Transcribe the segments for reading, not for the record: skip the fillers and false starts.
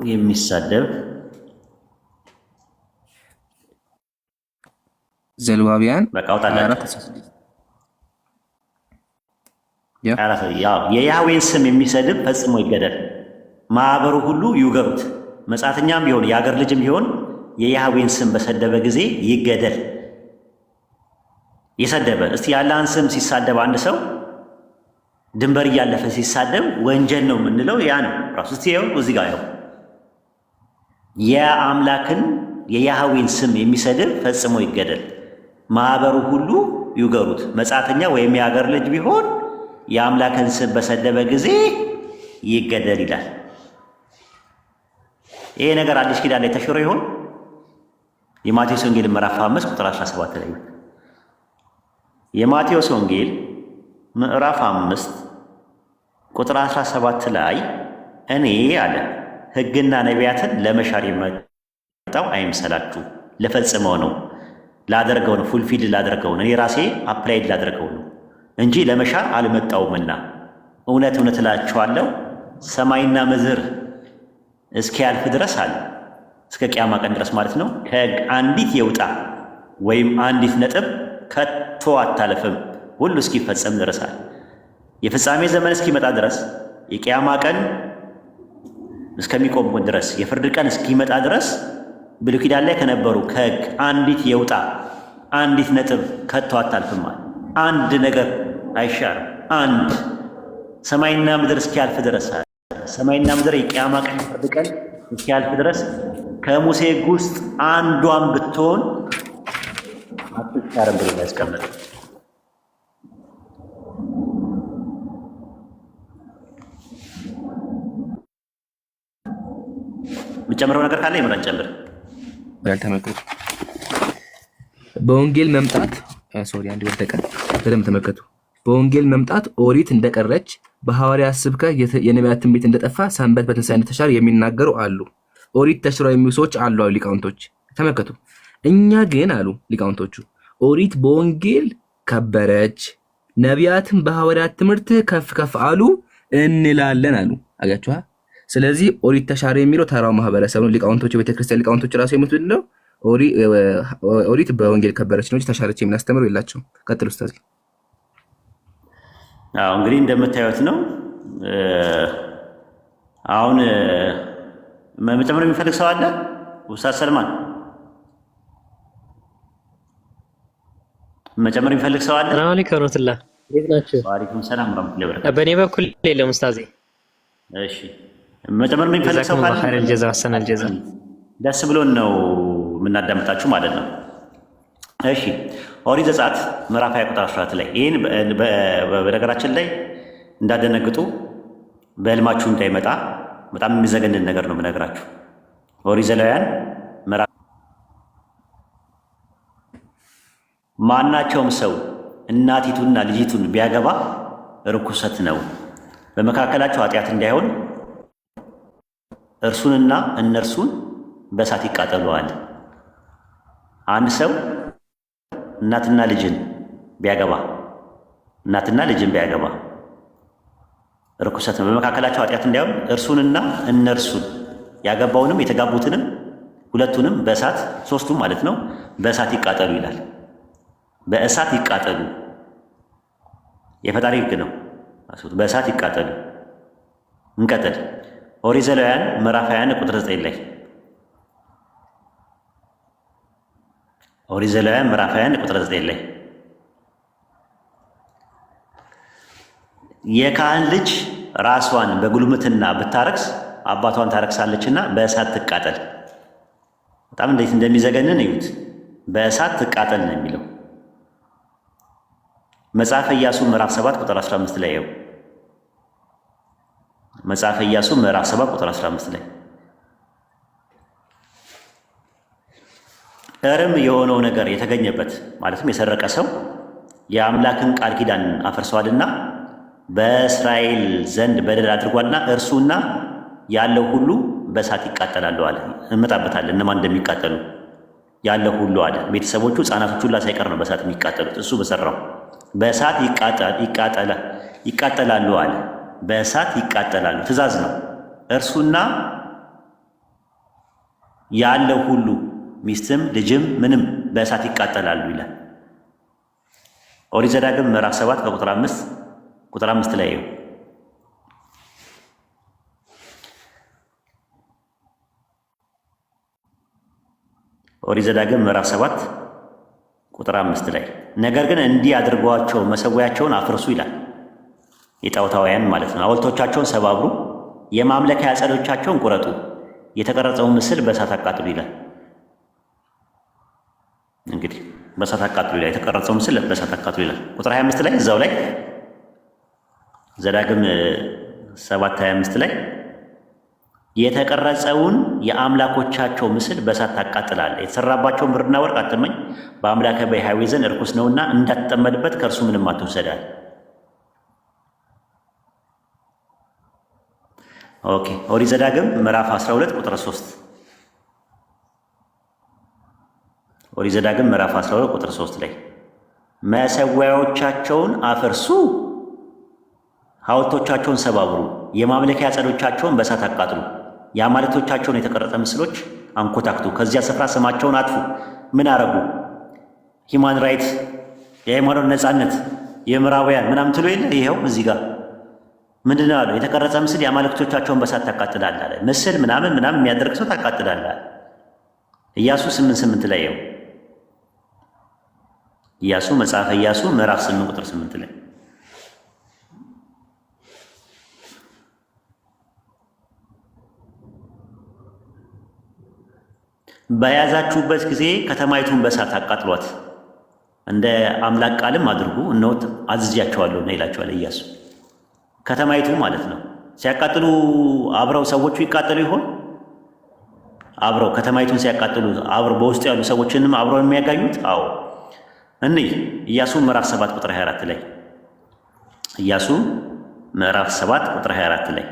የሚሳደብ ዘሌዋውያን በቃ አውጣላቸው። 24:16። የያህዌን ስም የሚሰድብ ፈጽሞ ይገደል፣ ማኅበሩ ሁሉ ይውገሩት። መጻተኛም ቢሆን የአገር ልጅም ቢሆን የያህዌን ስም በሰደበ ጊዜ ይገደል። የሰደበ እስቲ የአላህን ስም ሲሳደብ አንድ ሰው ድንበር እያለፈ ሲሳደብ ወንጀል ነው የምንለው ያ ነው ራሱ። እስቲ ይኸው እዚህ ጋር ይኸው የአምላክን የያህዌን ስም የሚሰድብ ፈጽሞ ይገደል፣ ማኅበሩ ሁሉ ይውገሩት። መጻተኛ ወይም የአገር ልጅ ቢሆን የአምላክን ስም በሰደበ ጊዜ ይገደል ይላል። ይሄ ነገር አዲስ ኪዳን ላይ ተሽሮ ይሆን? የማቴዎስ ወንጌል ምዕራፍ 5 ቁጥር 17 ላይ፣ የማቴዎስ ወንጌል ምዕራፍ 5 ቁጥር 17 ላይ እኔ አለ ሕግና ነቢያትን ለመሻር የመጣው አይምሰላችሁ፣ ልፈጽመው ነው፣ ላደርገው ነው፣ fulfill ላደርገው ነው፣ እኔ ራሴ applied ላደርገው ነው እንጂ ለመሻር አልመጣውምና እውነት እውነት እላችኋለሁ ሰማይና ምድር እስኪያልፍ ድረስ አለ፣ እስከ ቅያማ ቀን ድረስ ማለት ነው። ከሕግ አንዲት የውጣ ወይም አንዲት ነጥብ ከቶ አታልፍም፣ ሁሉ እስኪፈጸም ድረስ አለ። የፍጻሜ ዘመን እስኪመጣ ድረስ፣ የቅያማ ቀን እስከሚቆም ድረስ፣ የፍርድ ቀን እስኪመጣ ድረስ ብሉይ ኪዳን ላይ ከነበሩ ከሕግ አንዲት የውጣ አንዲት ነጥብ ከቶ አታልፍም አለ። አንድ ነገር አይሻርም። አንድ ሰማይና ምድር እስኪያልፍ ድረስ፣ ሰማይና ምድር የቅያማ ቀን የፍርድ ቀን እስኪያልፍ ድረስ ከሙሴ ሕግ ውስጥ አንዷን ብትሆን አትሻርም ብሎ ያስቀመጠ። የምጨምረው ነገር ካለ ይምራን ጨምር። ተመልከቱ። በወንጌል መምጣት፣ sorry፣ አንድ ወደቀ። በደንብ ተመልከቱ። በወንጌል መምጣት ኦሪት እንደቀረች፣ በሐዋርያት ስብከት የነቢያት ትንቢት እንደጠፋ፣ ሰንበት በትንሣኤ እንደተሻረ የሚናገሩ አሉ። ኦሪት ተሽሯል የሚሉ ሰዎች አሉ አሉ ሊቃውንቶች። ተመልከቱ። እኛ ግን አሉ ሊቃውንቶቹ ኦሪት በወንጌል ከበረች፣ ነቢያትም በሐዋርያት ትምህርት ከፍ ከፍ አሉ እንላለን አሉ። አያችኋ? ስለዚህ ኦሪት ተሻረ የሚለው ተራው ማህበረሰብ ነው። ሊቃውንቶቹ፣ የቤተክርስቲያን ሊቃውንቶች ራሱ የሙት ምንድን ነው? ኦሪት በወንጌል ከበረች ነው እንጂ ተሻረች የሚል የላቸውም። ቀጥል ኡስታዝ። አዎ እንግዲህ እንደምታዩት ነው። አሁን መጨመር የሚፈልግ ሰው አለ? ኡስታዝ ሰልማን መጨመር የሚፈልግ ሰው አለ? ሰላም አለይኩም ወረህመቱላህ፣ እንዴት ናችሁ? ወአለይኩም ሰላም ወረህመቱላሂ ወበረካቱህ። በእኔ በኩል የለም ኡስታዜ። እሺ መጨመር የሚፈልግ ሰው ጀዛኩሙላሁ ካለ ኸይረል ጀዛ አሰናል ጀዛ። ደስ ብሎን ነው የምናዳምጣችሁ ማለት ነው። እሺ ኦሪት ዘጸአት ምዕራፍ 20 ቁጥር 14 ላይ፣ ይህን በነገራችን ላይ እንዳደነግጡ በህልማችሁ እንዳይመጣ በጣም የሚዘገንን ነገር ነው የምነግራችሁ። ኦሪት ዘሌዋውያን ምዕራፍ፣ ማናቸውም ሰው እናቲቱና ልጅቱን ቢያገባ ርኩሰት ነው፣ በመካከላቸው ኃጢአት እንዳይሆን እርሱንና እነርሱን በእሳት ይቃጠሉዋል። አንድ ሰው እናትና ልጅን ቢያገባ፣ እናትና ልጅን ቢያገባ ርኩሰት ነው። በመካከላቸው ኃጢአት እንዳይሆን እርሱንና እነርሱን፣ ያገባውንም የተጋቡትንም ሁለቱንም በእሳት፣ ሶስቱም ማለት ነው፣ በእሳት ይቃጠሉ ይላል። በእሳት ይቃጠሉ። የፈጣሪ ሕግ ነው። በእሳት ይቃጠሉ። እንቀጥል። ኦሪት ዘሌዋውያን ምዕራፍ 21 ቁጥር 9 ላይ፣ ኦሪት ዘሌዋውያን ምዕራፍ 21 ቁጥር 9 ላይ የካህን ልጅ ራሷን በጉልምትና ብታረክስ አባቷን ታረክሳለችና በእሳት ትቃጠል። በጣም እንዴት እንደሚዘገንን እዩት። በእሳት ትቃጠል ነው የሚለው። መጽሐፈ ኢያሱ ምዕራፍ 7 ቁጥር 15 ላይ ይኸው። መጽሐፈ ኢያሱ ምዕራፍ 7 ቁጥር 15 ላይ እርም የሆነው ነገር የተገኘበት፣ ማለትም የሰረቀ ሰው የአምላክን ቃል ኪዳን አፍርሷልና በእስራኤል ዘንድ በደል አድርጓልና እርሱና ያለው ሁሉ በእሳት ይቃጠላሉ አለ። እንመጣበታለን እነማን እንደሚቃጠሉ። ያለው ሁሉ አለ። ቤተሰቦቹ፣ ሕፃናቶቹ ሁላ ሳይቀር ነው በእሳት የሚቃጠሉት። እሱ በሰራው በእሳት ይቃጠላሉ አለ። በእሳት ይቃጠላሉ። ትእዛዝ ነው። እርሱና ያለው ሁሉ ሚስትም ልጅም ምንም በእሳት ይቃጠላሉ ይላል። ኦሪት ዘዳግም ምዕራፍ 7 ከቁጥር 5 ቁጥር 5 ላይ ይኸው ኦሪት ዘዳግም ምዕራፍ 7 ቁጥር 5 ላይ ነገር ግን እንዲህ አድርጓቸው መሠዊያቸውን አፍርሱ ይላል። የጣዖታውያን ማለት ነው። ሐውልቶቻቸውን ሰባብሩ፣ የማምለኪያ ዐፀዶቻቸውን ቁረጡ፣ የተቀረጸውን ምስል በእሳት አቃጥሉ ይላል። እንግዲህ በእሳት አቃጥሉ ይላል። የተቀረጸው ምስል በእሳት አቃጥሉ ይላል። ቁጥር 25 ላይ እዛው ላይ ዘዳግም 7:25 ላይ የተቀረጸውን የአምላኮቻቸው ምስል በእሳት ታቃጥላለህ። የተሰራባቸውን ብርና ወርቅ አትመኝ፣ በአምላክህ በያህዌ ዘንድ እርኩስ ነውና እንዳትጠመድበት ከእርሱ ምንም አትውሰዳል። Okay ኦሪት ዘዳግም ምዕራፍ 12 ቁጥር 3 ኦሪት ዘዳግም ምዕራፍ 12 ቁጥር 3 ላይ መሠዊያዎቻቸውን አፍርሱ፣ ሐውልቶቻቸውን ሰባብሩ፣ የማምለኪያ ዐፀዶቻቸውን በእሳት አቃጥሉ፣ የአማልክቶቻቸውን የተቀረጸ ምስሎች አንኮታክቱ፣ ከዚያ ስፍራ ስማቸውን አጥፉ። ምን አረጉ? Human right፣ የሃይማኖት ነፃነት፣ የምዕራባውያን ምናምን ትሎ የለ ይኸው እዚህ ጋር ምንድን ነው ያለው? የተቀረጸ ምስል የአማልክቶቻቸውን በእሳት ታቃጥላለህ አለ። ምስል ምናምን ምናምን የሚያደርግ ሰው ታቃጥላለህ። ኢያሱ 8:8 ላይ ይኸው ኢያሱ መጽሐፈ ኢያሱ ምዕራፍ 8 ቁጥር 8 ላይ በያዛችሁበት ጊዜ ከተማይቱን በእሳት አቃጥሏት፣ እንደ አምላክ ቃልም አድርጉ፣ እነሆ አዝዣቸዋለሁ ይላቸዋል ኢያሱ። ከተማይቱ ማለት ነው። ሲያቃጥሉ አብረው ሰዎቹ ይቃጠሉ ይሆን? አብረው ከተማይቱን ሲያቃጥሉ አብረው በውስጡ ያሉ ሰዎችንም አብረው የሚያጋኙት? አዎ። እንይ ኢያሱ ምዕራፍ 7 ቁጥር 24 ላይ ኢያሱ ምዕራፍ 7 ቁጥር 24 ላይ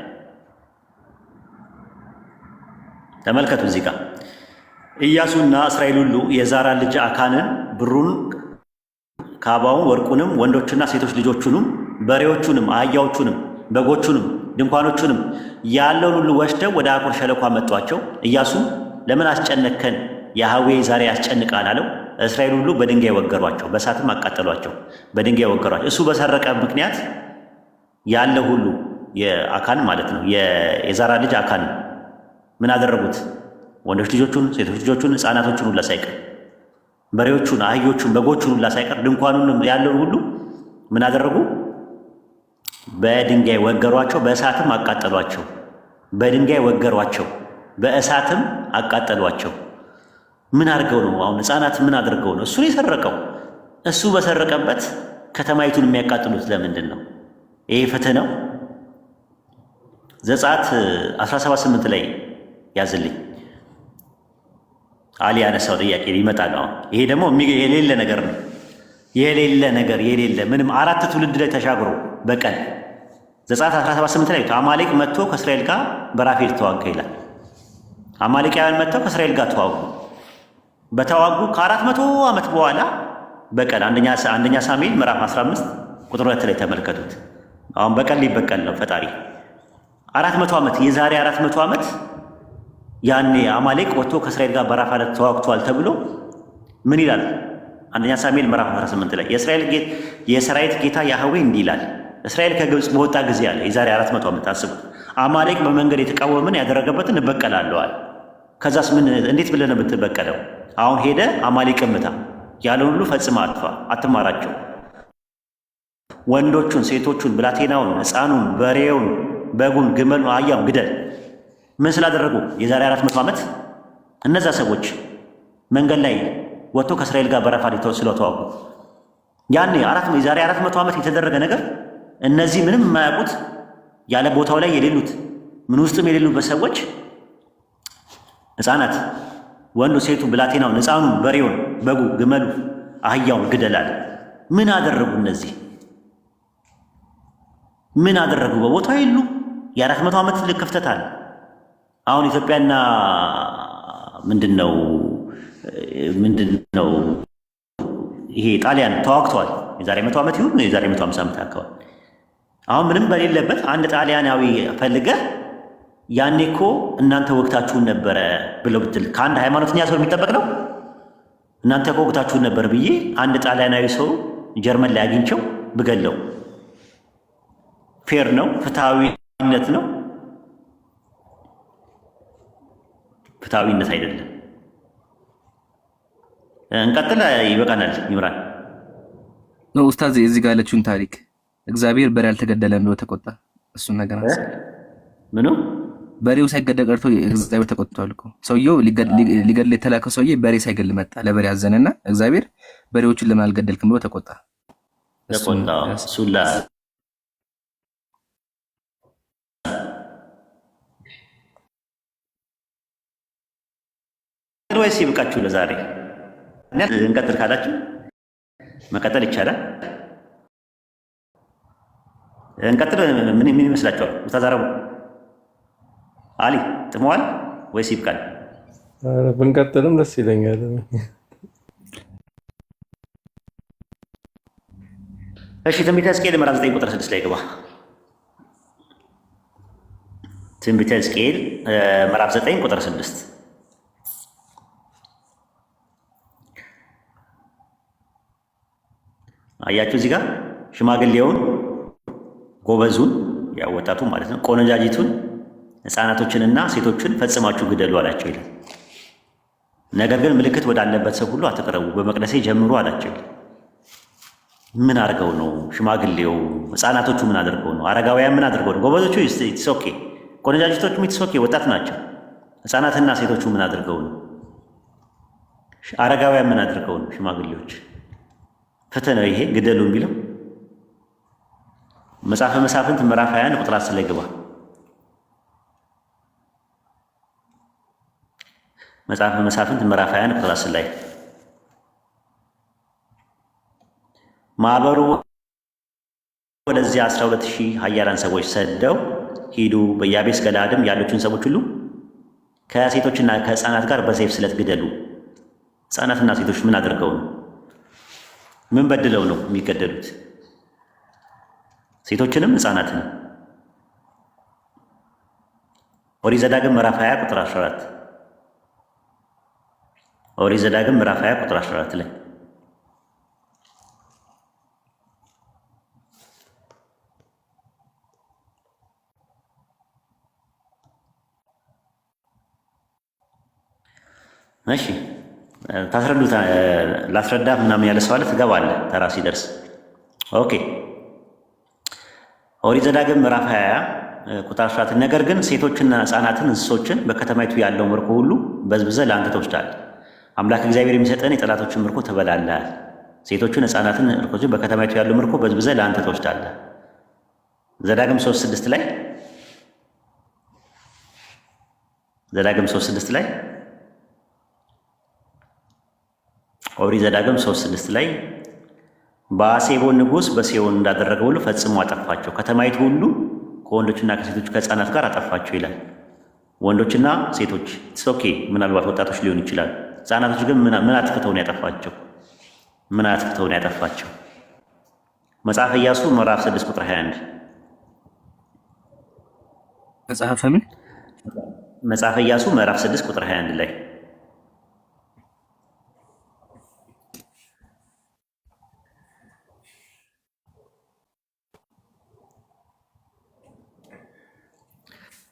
ተመልከቱ። እዚህ ጋር ኢያሱና እስራኤል ሁሉ የዛራ ልጅ አካንን ብሩን፣ ካባውን፣ ወርቁንም፣ ወንዶችና ሴቶች ልጆቹንም፣ በሬዎቹንም፣ አህያዎቹንም፣ በጎቹንም፣ ድንኳኖቹንም ያለውን ሁሉ ወስደው ወደ አኮር ሸለቆ አመጧቸው። ኢያሱም ለምን አስጨነቅከን? ያህዌ ዛሬ ያስጨንቃል አለው። እስራኤል ሁሉ በድንጋይ ወገሯቸው፣ በእሳትም አቃጠሏቸው። በድንጋይ ወገሯቸው። እሱ በሰረቀ ምክንያት ያለ ሁሉ የአካን ማለት ነው የዛራ ልጅ አካን ምን አደረጉት? ወንዶች ልጆቹን፣ ሴቶች ልጆቹን፣ ሕፃናቶቹን ሁላ ሳይቀር በሬዎቹን፣ አህዮቹን፣ በጎቹን ሁላ ሳይቀር ድንኳኑን ያለውን ሁሉ ምን አደረጉ? በድንጋይ ወገሯቸው፣ በእሳትም አቃጠሏቸው። በድንጋይ ወገሯቸው፣ በእሳትም አቃጠሏቸው። ምን አድርገው ነው አሁን ሕፃናት ምን አድርገው ነው? እሱን የሰረቀው እሱ በሰረቀበት ከተማይቱን የሚያቃጥሉት ለምንድን ነው? ይሄ ፍትህ ነው? ዘጸአት 17:8 ላይ ያዝልኝ። አሊ ያነሳው ጥያቄ ይመጣል። አሁን ይሄ ደግሞ የሌለ ነገር ነው። የሌለ ነገር የሌለ ምንም አራት ትውልድ ላይ ተሻግሮ በቀል ዘጸአት 17:8 ላይ አማሌቅ መጥቶ ከእስራኤል ጋር በራፌድ ተዋጋ ይላል። አማሌቃውያን መጥተው ከእስራኤል ጋር ተዋጉ። በተዋጉ ከ400 ዓመት በኋላ በቀል አንደኛ ሳሙኤል ምዕራፍ 15 ቁጥር 2 ላይ ተመልከቱት። አሁን በቀል ሊበቀል ነው ፈጣሪ። 400 ዓመት የዛሬ 400 ዓመት ያኔ አማሌቅ ወጥቶ ከእስራኤል ጋር በራፋ ተዋግቷል ተብሎ ምን ይላል? አንደኛ ሳሙኤል ምዕራፍ 18 ላይ የሰራዊት ጌታ ያህዌ እንዲህ ይላል፣ እስራኤል ከግብፅ በወጣ ጊዜ አለ የዛሬ 400 ዓመት አስቡት፣ አማሌቅ በመንገድ የተቃወምን ያደረገበትን እበቀላለሁ አለ። ከዛስ ምን እንዴት ብለህ ነው የምትበቀለው? አሁን ሄደ አማሌቅን ምታ፣ ያለውን ሁሉ ፈጽመ አጥፋ፣ አትማራቸው። ወንዶቹን፣ ሴቶቹን፣ ብላቴናውን፣ ሕፃኑን፣ በሬውን፣ በጉን፣ ግመሉን፣ አህያውን ግደል። ምን ስላደረጉ? የዛሬ 400 ዓመት እነዛ ሰዎች መንገድ ላይ ወጥቶ ከእስራኤል ጋር በረፋ ስለተዋጉ ያኔ የዛሬ 400 ዓመት የተደረገ ነገር እነዚህ ምንም የማያውቁት ያለ ቦታው ላይ የሌሉት ምን ውስጥም የሌሉበት ሰዎች ሕፃናት፣ ወንዱ፣ ሴቱ፣ ብላቴናውን፣ ሕፃኑን፣ በሬውን፣ በጉ፣ ግመሉ፣ አህያውን ግደላል። ምን አደረጉ? እነዚህ ምን አደረጉ? በቦታው የሉ። የ400 ዓመት ክፍተት አለ። አሁን ኢትዮጵያና ምንድን ነው ምንድን ነው ይሄ ጣሊያን ተዋግተዋል። የዛሬ 100 ዓመት ይሁን የዛሬ 150 ዓመት አካባቢ። አሁን ምንም በሌለበት አንድ ጣሊያናዊ ፈልገህ ያኔ እኮ እናንተ ወግታችሁን ነበረ ብለው ብትል ከአንድ ሃይማኖተኛ ሰው የሚጠበቅ ነው? እናንተ እኮ ወግታችሁን ነበር ብዬ አንድ ጣሊያናዊ ሰው ጀርመን ላይ አግኝቸው ብገለው fair ነው? ፍትሐዊነት ነው? ፍትሐዊነት አይደለም። እንቀጥል። ይበቃናል። ይምራል ነው ኡስታዝ፣ እዚህ ጋር ያለችውን ታሪክ እግዚአብሔር በሬ አልተገደለም ብሎ ተቆጣ። እሱን ነገር አንሳ። ምኑ በሬው ሳይገደል ቀርቶ እግዚአብሔር ተቆጥቷል እኮ። ሰውየው ሊገድል የተላከው ሰውዬ በሬ ሳይገል መጣ። ለበሬ አዘነና እግዚአብሔር በሬዎቹን ለምን አልገደልክም ብሎ ተቆጣ። ተቆጣ። እሱን ወይስ ይብቃችሁ ለዛሬ? እንቀጥል ካላችሁ መቀጠል ይቻላል። እንቀጥል። ምን ምን ይመስላችኋል? ኡስታዝ አረቡ አሊ ጥመዋል ወይስ ይብቃል? ኧረ ብንቀጥልም ደስ ይለኛል። እሺ ትንቢተ ሕዝቅኤል ምዕራፍ 9 ቁጥር 6 ላይ ግባ። ትንቢተ ሕዝቅኤል ምዕራፍ 9 ቁጥር 6። አያችሁ እዚህ ጋር ሽማግሌውን፣ ጎበዙን፣ ያው ወጣቱ ማለት ነው፣ ቆነጃጅቱን፣ ሕፃናቶችንና ሴቶችን ፈጽማችሁ ግደሉ አላቸው ይላል። ነገር ግን ምልክት ወዳለበት ሰው ሁሉ አትቅረቡ፣ በመቅደሴ ጀምሩ አላቸው ይላል። ምን አድርገው ነው ሽማግሌው? ሕፃናቶቹ ምን አድርገው ነው? አረጋውያን ምን አድርገው ነው? ጎበዞቹ it's okay፣ ቆነጃጅቶቹም it's okay፣ ወጣት ናቸው። ሕፃናትና ሴቶቹ ምን አድርገው ነው? አረጋውያን ምን አድርገው ነው? ሽማግሌዎች ፍትህ ነው ይሄ ግደሉ የሚለው? መጽሐፈ መሳፍንት ምዕራፍ 21 ቁጥር 10 ላይ ግባ። መጽሐፈ መሳፍንት ምዕራፍ 21 ቁጥር 10 ላይ ማህበሩ ወደዚያ 12,000 ኃያላን ሰዎች ሰደው ሂዱ፣ በኢያቤስ ገለዓድም ያሉትን ሰዎች ሁሉ ከሴቶችና ከሕፃናት ጋር በሰይፍ ስለት ግደሉ። ሕፃናትና ሴቶች ምን አድርገው ነው? ምን በድለው ነው የሚገደሉት? ሴቶችንም ሕፃናትንም። ኦሪት ዘዳግም ምዕራፍ 20 ቁጥር 14፣ ኦሪት ዘዳግም ምዕራፍ 20 ቁጥር 14 ላይ። እሺ ታስረዱት ላስረዳ ምናምን ያለ ሰው አለ፣ ትገባለህ ተራ ሲደርስ። Okay፣ ኦሪት ዘዳግም ምዕራፍ 20 ቁጥር 14፣ ነገር ግን ሴቶችና ሕፃናትን እንስሶችን በከተማይቱ ያለው ምርኮ ሁሉ በዝብዘህ ለአንተ ትወስዳለህ። አምላክ እግዚአብሔር የሚሰጥህን የጠላቶችን ምርኮ ትበላለህ። ሴቶችን፣ ሕፃናትን፣ ምርኮችን በከተማይቱ ያለው ምርኮ በዝብዘህ ለአንተ ትወስዳለህ። ዘዳግም 3:6 ላይ፣ ዘዳግም 3:6 ላይ፣ ኦሪት ዘዳግም 3:6 ላይ በሐሴቦን ንጉሥ በሴዎን እንዳደረገ ሁሉ ፈጽሞ አጠፋቸው። ከተማይቱ ሁሉ ከወንዶችና ከሴቶች ከሕፃናት ጋር አጠፋቸው ይላል። ወንዶችና ሴቶች okay፣ ምናልባት ወጣቶች ሊሆኑ ይችላል። ሕፃናቶች ግን ምን አጥፍተው ነው ያጠፋቸው? ምን አጥፍተው ነው ያጠፋቸው? መጽሐፈ ኢያሱ ምዕራፍ 6 ቁጥር 21። መጽሐፈ ምን? መጽሐፈ ኢያሱ ምዕራፍ 6 ቁጥር 21 ላይ።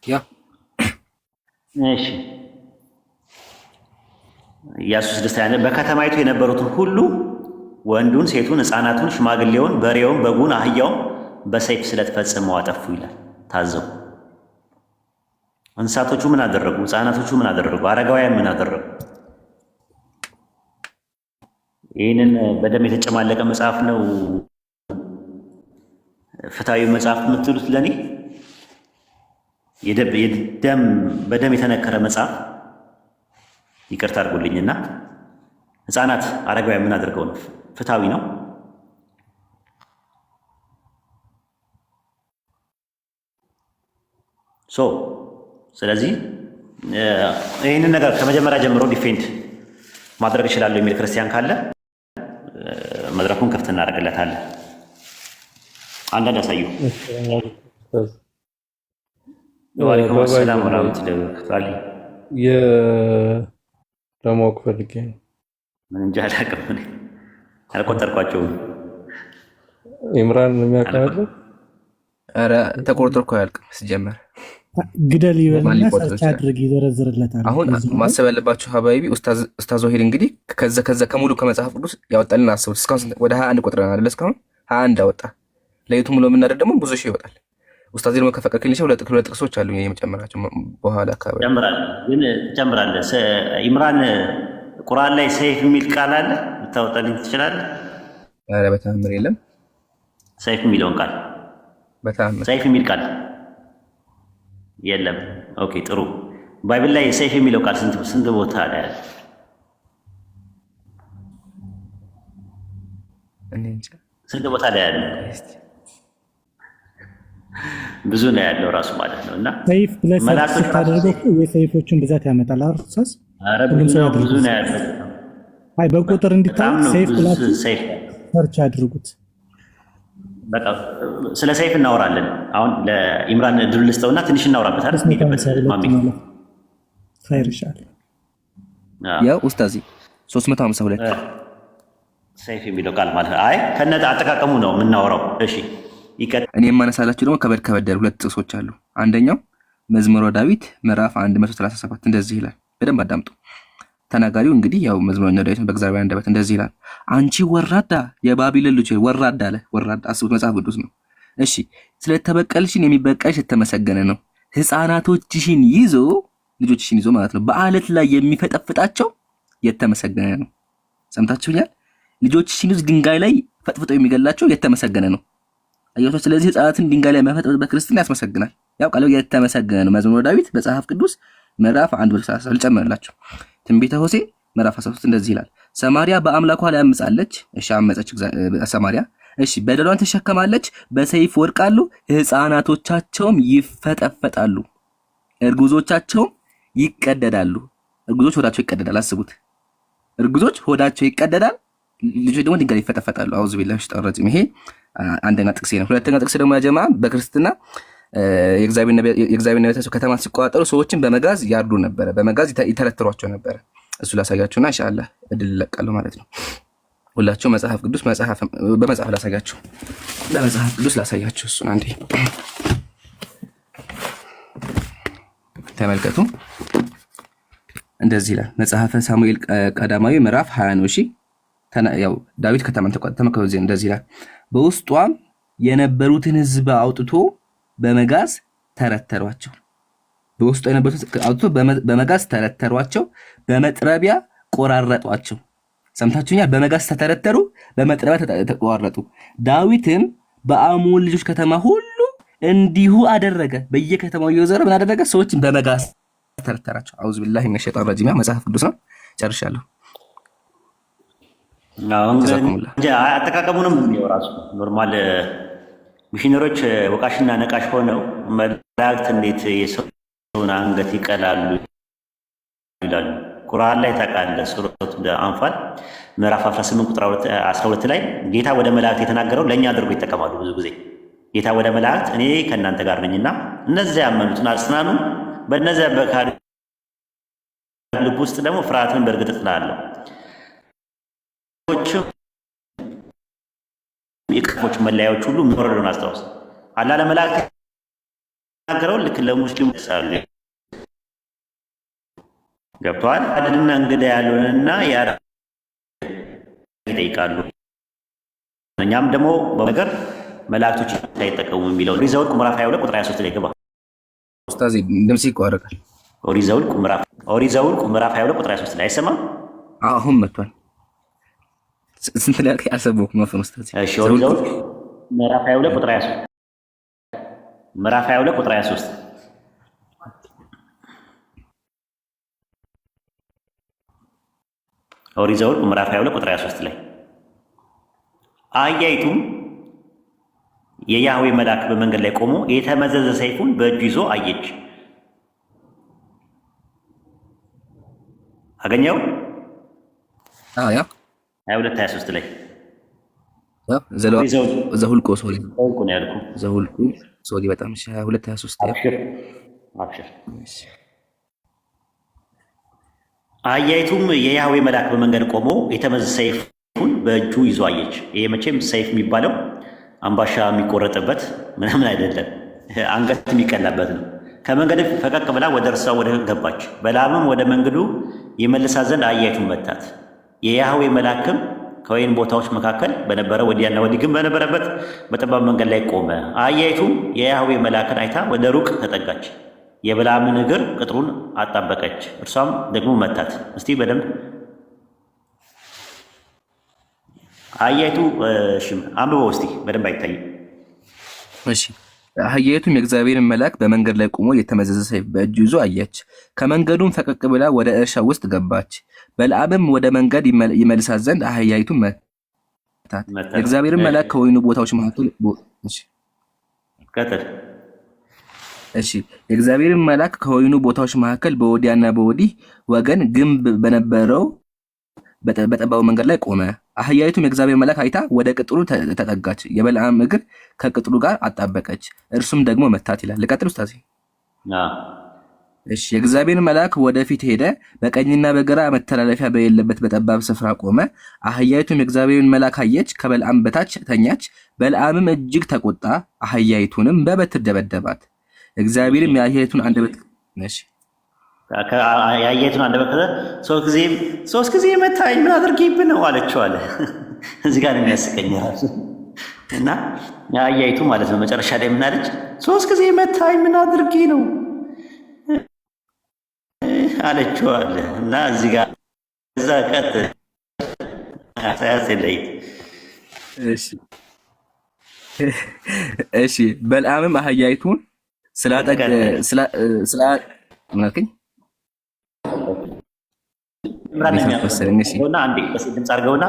Yeah. እሺ፣ ኢያሱ 6:21 በከተማይቱ የነበሩትን ሁሉ ወንዱን፣ ሴቱን፣ ሕፃናቱን፣ ሽማግሌውን፣ በሬውን፣ በጉን፣ አህያውን በሰይፍ ስለት ፈጽመው አጠፉ ይላል። ታዘው እንስሳቶቹ ምን አደረጉ? ሕፃናቶቹ ምን አደረጉ? አረጋውያን ምን አደረጉ? ይህንን በደም የተጨማለቀ መጽሐፍ ነው ፍትሐዊ መጽሐፍ የምትሉት ለእኔ? የደም በደም የተነከረ መጽሐፍ፣ ይቅርታ አድርጉልኝና፣ ሕፃናት አረጋውያን ምን አድርገው ነው? ፍትሐዊ ነው? So ስለዚህ ይህንን ነገር ከመጀመሪያ ጀምሮ defend ማድረግ እችላለሁ የሚል ክርስቲያን ካለ መድረኩን ክፍት እናደርግለታለን። አንዳንድ ያሳዩ። وعليكم السلام በ Bible ላይ ورحمة الله وبركاته። ለማወቅ ፈልጌ ነው። ምን እንጃ አላውቅም፣ እኔ አልቆጠርኳቸውም። ኢምራን የሚያውቀው አለ? ኧረ ተቆርጦ እኮ አያልቅም ሲጀመር። ግደል ማን ይበልና ሊቆጥር search ይችላል? አድርግ ይዘረዝርለታል። አሁን እዚሁ ላይ ማሰብ ያለባችሁ حبايبي ኡስታዝ ወሂድ እንግዲህ ከዛ ከሙሉ ከመጽሐፍ ቅዱስ ያወጣልን አስቡት። እስካሁን ወደ 21 ቆጥረናል አይደል? እስካሁን 21 አወጣ። ለይቱ ሙሉ የምናደርግ ደግሞ ብዙ ሺህ ይወጣል። ኡስታዝ ደግሞ ከፈቀድክልኝ ሁለት ሁለት ጥቅሶች አሉ የመጨመራቸው በኋላ አካባቢ። ትጨምራለህ ግን ትጨምራለህ። ኢምራን ቁርአን ላይ ሰይፍ የሚል ቃል አለ፣ ልታወጣልኝ ትችላለህ? ኧረ በተአምር የለም። ሰይፍ የሚለውን ቃል በተአምር ሰይፍ የሚል ቃል የለም። Okay ጥሩ። Bible ላይ ሰይፍ የሚለው ቃል ስንት ስንት ቦታ ላይ አለ? እኔ እንጃ። ስንት ቦታ ላይ አለ? እስቲ ብዙ ነው ያለው ራሱ ማለት ነው። እና ሰይፍ ብለህ search መላእክቶች ራሱ ስታደርገው እኮ የሰይፎቹን ብዛት ያመጣል። ኡስታዝ ኧረ ሁሉም ብዙ ሰው ነው፣ ብዙ ያድርጉት። ነው ያለው። አይ በቁጥር እንዲታይ በጣም ነው ሰይፍ ብዙ ብላችሁ ሰይፍ ያለው። search አድርጉት። በቃ ስለ ሰይፍ እናወራለን። አሁን ለኢምራን እድሉ ልስጠውና ትንሽ እናወራበት አይደል? እንሂድበት 352 ማሚ። ማለት خير إن شاء الله። አዎ። ያው ኡስታዚ 352 ሰይፍ የሚለው ቃል ማለት ነው። አይ ከነ አጠቃቀሙ ነው የምናወራው። እሺ ይቀጥል። እኔ የማነሳላችሁ ደግሞ ከበድ ከበድ ያሉ ሁለት ጥቅሶች አሉ። አንደኛው መዝሙረ ዳዊት ምዕራፍ 137 እንደዚህ ይላል። በደንብ አዳምጡ። ተናጋሪው እንግዲህ ያው መዝሙረኛው ዳዊት ነው፣ በእግዚአብሔር አንደበት እንደዚህ ይላል። አንቺ ወራዳ የባቢሎን ልጅ ሆይ፣ ወራዳ አለ። ወራዳ አስቡት፣ መጽሐፍ ቅዱስ ነው። እሺ ስለተበቀልሽን የሚበቀልሽ የተመሰገነ ነው። ሕፃናቶችሽን ይዞ ልጆችሽን ይዞ ማለት ነው በአለት ላይ የሚፈጠፍጣቸው የተመሰገነ ነው። ሰምታችሁኛል? ልጆችሽን ይዞ ድንጋይ ላይ ፈጥፍጦ የሚገላቸው የተመሰገነ ነው። አያችሁ። ስለዚህ ሕፃናትን ድንጋይ ላይ መፈጥፈጥ በክርስትና ያስመሰግናል። ያው ቃሉ የተመሰገነ ነው። መዝሙረ ዳዊት መጽሐፍ ቅዱስ ምዕራፍ 1 ልጨምርላችሁ። ትንቢተ ሆሴዕ ምዕራፍ 13 እንደዚህ ይላል። ሰማርያ በአምላኳ ላይ አምጻለች። እሺ አመፀች ሰማርያ። እሺ በደሏን ትሸከማለች፣ በሰይፍ ወድቃሉ፣ ሕፃናቶቻቸውም ይፈጠፈጣሉ፣ እርጉዞቻቸውም ይቀደዳሉ። እርጉዞች ሆዳቸው ይቀደዳል። አስቡት፣ እርጉዞች ሆዳቸው ይቀደዳል፣ ልጆች ደግሞ ድንጋይ ይፈጠፈጣሉ። أعوذ بالله من الشيطان الرجيم። ይሄ አንደኛ ጥቅሴ ነው። ሁለተኛ ጥቅስ ደግሞ يا جماعة በክርስትና የእግዚአብሔር ነቢያት ከተማ ሲቆጣጠሩ ሰዎችን በመጋዝ ያርዱ ነበረ፣ በመጋዝ ይተረትሯቸው ነበረ። እሱ ላሳያችሁና إن شاء الله እድል እለቃለሁ ማለት ነው። ሁላችሁ መጽሐፍ ቅዱስ በመጽሐፍ ላሳያችሁ፣ በመጽሐፍ ቅዱስ ላሳያችሁ። እሱን አንዴ ተመልከቱ። እንደዚህ ይላል መጽሐፈ ሳሙኤል ቀዳማዊ ምዕራፍ 20 ነው። እሺ ያው ዳዊት ከተማን ተመልከቱ። እዚህ እንደዚህ ይላል፣ በውስጧም የነበሩትን ሕዝብ አውጥቶ በመጋዝ ተረተሯቸው። በውስጧ የነበሩትን አውጥቶ በመጋዝ ተረተሯቸው፣ በመጥረቢያ ቆራረጧቸው። ሰምታችሁኛል? በመጋዝ ተተረተሩ፣ በመጥረቢያ ተቆራረጡ። ዳዊትም በአሞን ልጆች ከተማ ሁሉ እንዲሁ አደረገ። በየከተማው እየዞረ ምን አደረገ? ሰዎችን በመጋዝ ተረተራቸው። أعوذ بالله من الشيطان الرجيم። መጽሐፍ ቅዱስ ነው። ጨርሻለሁ። አሁን جزاكم الله። እንጂ አጠቃቀሙንም የሚየው ራሱ normal ሚሽነሮች ወቃሽና ነቃሽ ሆነው መላእክት እንዴት የሰውን አንገት ይቀላሉ ይላሉ። ቁርአን ላይ ታውቃለህ፣ ሱረቱ አንፋል ምዕራፍ 18 ቁጥር 12 ላይ ጌታ ወደ መላእክት የተናገረው ለእኛ አድርጎ ይጠቀማሉ ብዙ ጊዜ። ጌታ ወደ መላእክት እኔ ከእናንተ ጋር ነኝና እነዚያ ያመኑትን አጽናኑ፣ በእነዚያ በካዱ ልብ ውስጥ ደግሞ ፍርሃትን በእርግጥ እጥላለሁ። የቅፎች መለያዎች ሁሉ መውረዱን አስታውስ። አላህ ለመላእክት የተናገረውን ልክ ለሙስሊሙ ሳሉ ገብተዋል። አድና እንግዳ ያልሆነና ይጠይቃሉ። እኛም ደግሞ በነገር መላእክቶች አይጠቀሙ የሚለው ኦሪት ዘኍልቍ ምዕራፍ 22 ቁጥር 23 ላይ ገባ። ኡስታዝ ድምጽ ይቋረጣል። ኦሪት ዘኍልቍ ምዕራፍ ኦሪት ዘኍልቍ ምዕራፍ 22 ቁጥር 23 ላይ አይሰማም? አሁን መጥቷል። ስንት ላይ ያልከኝ አልሰማሁም። መፍን ኡስታዝ። እሺ ኦሪት ዘኍልቍ ምዕራፍ 22 ቁጥር 23፣ ምዕራፍ 22 ቁጥር 23። ኦሪት ዘኍልቍ ምዕራፍ 22 ቁጥር 23 ላይ አህያይቱም የያህዌ መልአክ በመንገድ ላይ ቆሞ የተመዘዘ ሰይፉን በእጁ ይዞ አየች። አገኘው? ያ 22 23 ላይ ዘሁልቁ sorry ዘኍልቍ ነው ያልኩህ። ዘሁልቁ sorry በጣም እሺ 22 23 ያ አብሽር። አብሽር። አህያይቱም የያህዌ መልአክ በመንገድ ቆሞ የተመዘዘ ሰይፉን በእጁ ይዞ አየች። ይሄ መቼም ሰይፍ የሚባለው አምባሻ የሚቆረጥበት ምናምን አይደለም፣ አንገት የሚቀላበት ነው። ከመንገድ ፈቀቅ ብላ ወደ እርሷ ወደ ገባች። በለዓምም ወደ መንገዱ ይመልሳት ዘንድ አህያይቱን መታት። የያህዌ መልአክም ከወይን ቦታዎች መካከል በነበረ ወዲያና ወዲህ ግን በነበረበት በጠባብ መንገድ ላይ ቆመ። አህያይቱም የያህዌ መልአክን አይታ ወደ ሩቅ ተጠጋች። የበለዓምን እግር ቅጥሩን አጣበቀች፣ እርሷም ደግሞ መታት። እስቲ በደንብ አህያይቱ አንብበው እስቲ በደንብ አይታይም። እሺ አህያይቱም የእግዚአብሔርን መልአክ በመንገድ ላይ ቆሞ የተመዘዘ ሰይፍ በእጁ ይዞ አየች። ከመንገዱም ፈቀቅ ብላ ወደ እርሻ ውስጥ ገባች። በለዓምም ወደ መንገድ ይመልሳት ዘንድ አህያይቱን መታት። የእግዚአብሔርን መልአክ ከወይኑ ቦታዎች መካከል ቀጥል። እሺ የእግዚአብሔርን መልአክ ከወይኑ ቦታዎች መካከል በወዲያና በወዲህ ወገን ግንብ በነበረው በጠባቡ መንገድ ላይ ቆመ። አህያይቱም የእግዚአብሔር መልአክ አይታ ወደ ቅጥሩ ተጠጋች፣ የበለዓም እግር ከቅጥሩ ጋር አጣበቀች፣ እርሱም ደግሞ መታት ይላል። ልቀጥል ኡስታዝ? እሺ የእግዚአብሔር መልአክ ወደፊት ሄደ፣ በቀኝና በግራ መተላለፊያ በሌለበት በጠባብ ስፍራ ቆመ። አህያይቱም የእግዚአብሔርን መልአክ አየች፣ ከበለዓም በታች ተኛች። በለዓምም እጅግ ተቆጣ፣ አህያይቱንም በበትር ደበደባት። እግዚአብሔርም የአህያይቱን አንደበት እሺ የአህያይቱን አንደበት ሶስት ጊዜ መታኝ ምን አድርጌብህ ነው አለችው አለ። እዚህ ጋር የሚያስቀኝ ራሱ እና አህያይቱ ማለት ነው። መጨረሻ ላይ ምን አለች? ሶስት ጊዜ መታኝ ምን አድርጌ ነው አለችው አለ። እና እዚህ ጋር እዛ ቀጥ ሳያስለይ እሺ በለዓምም አህያይቱን ስላጠቅ ስላ ምን አልከኝ? በሴት ድምፅ አድርገውና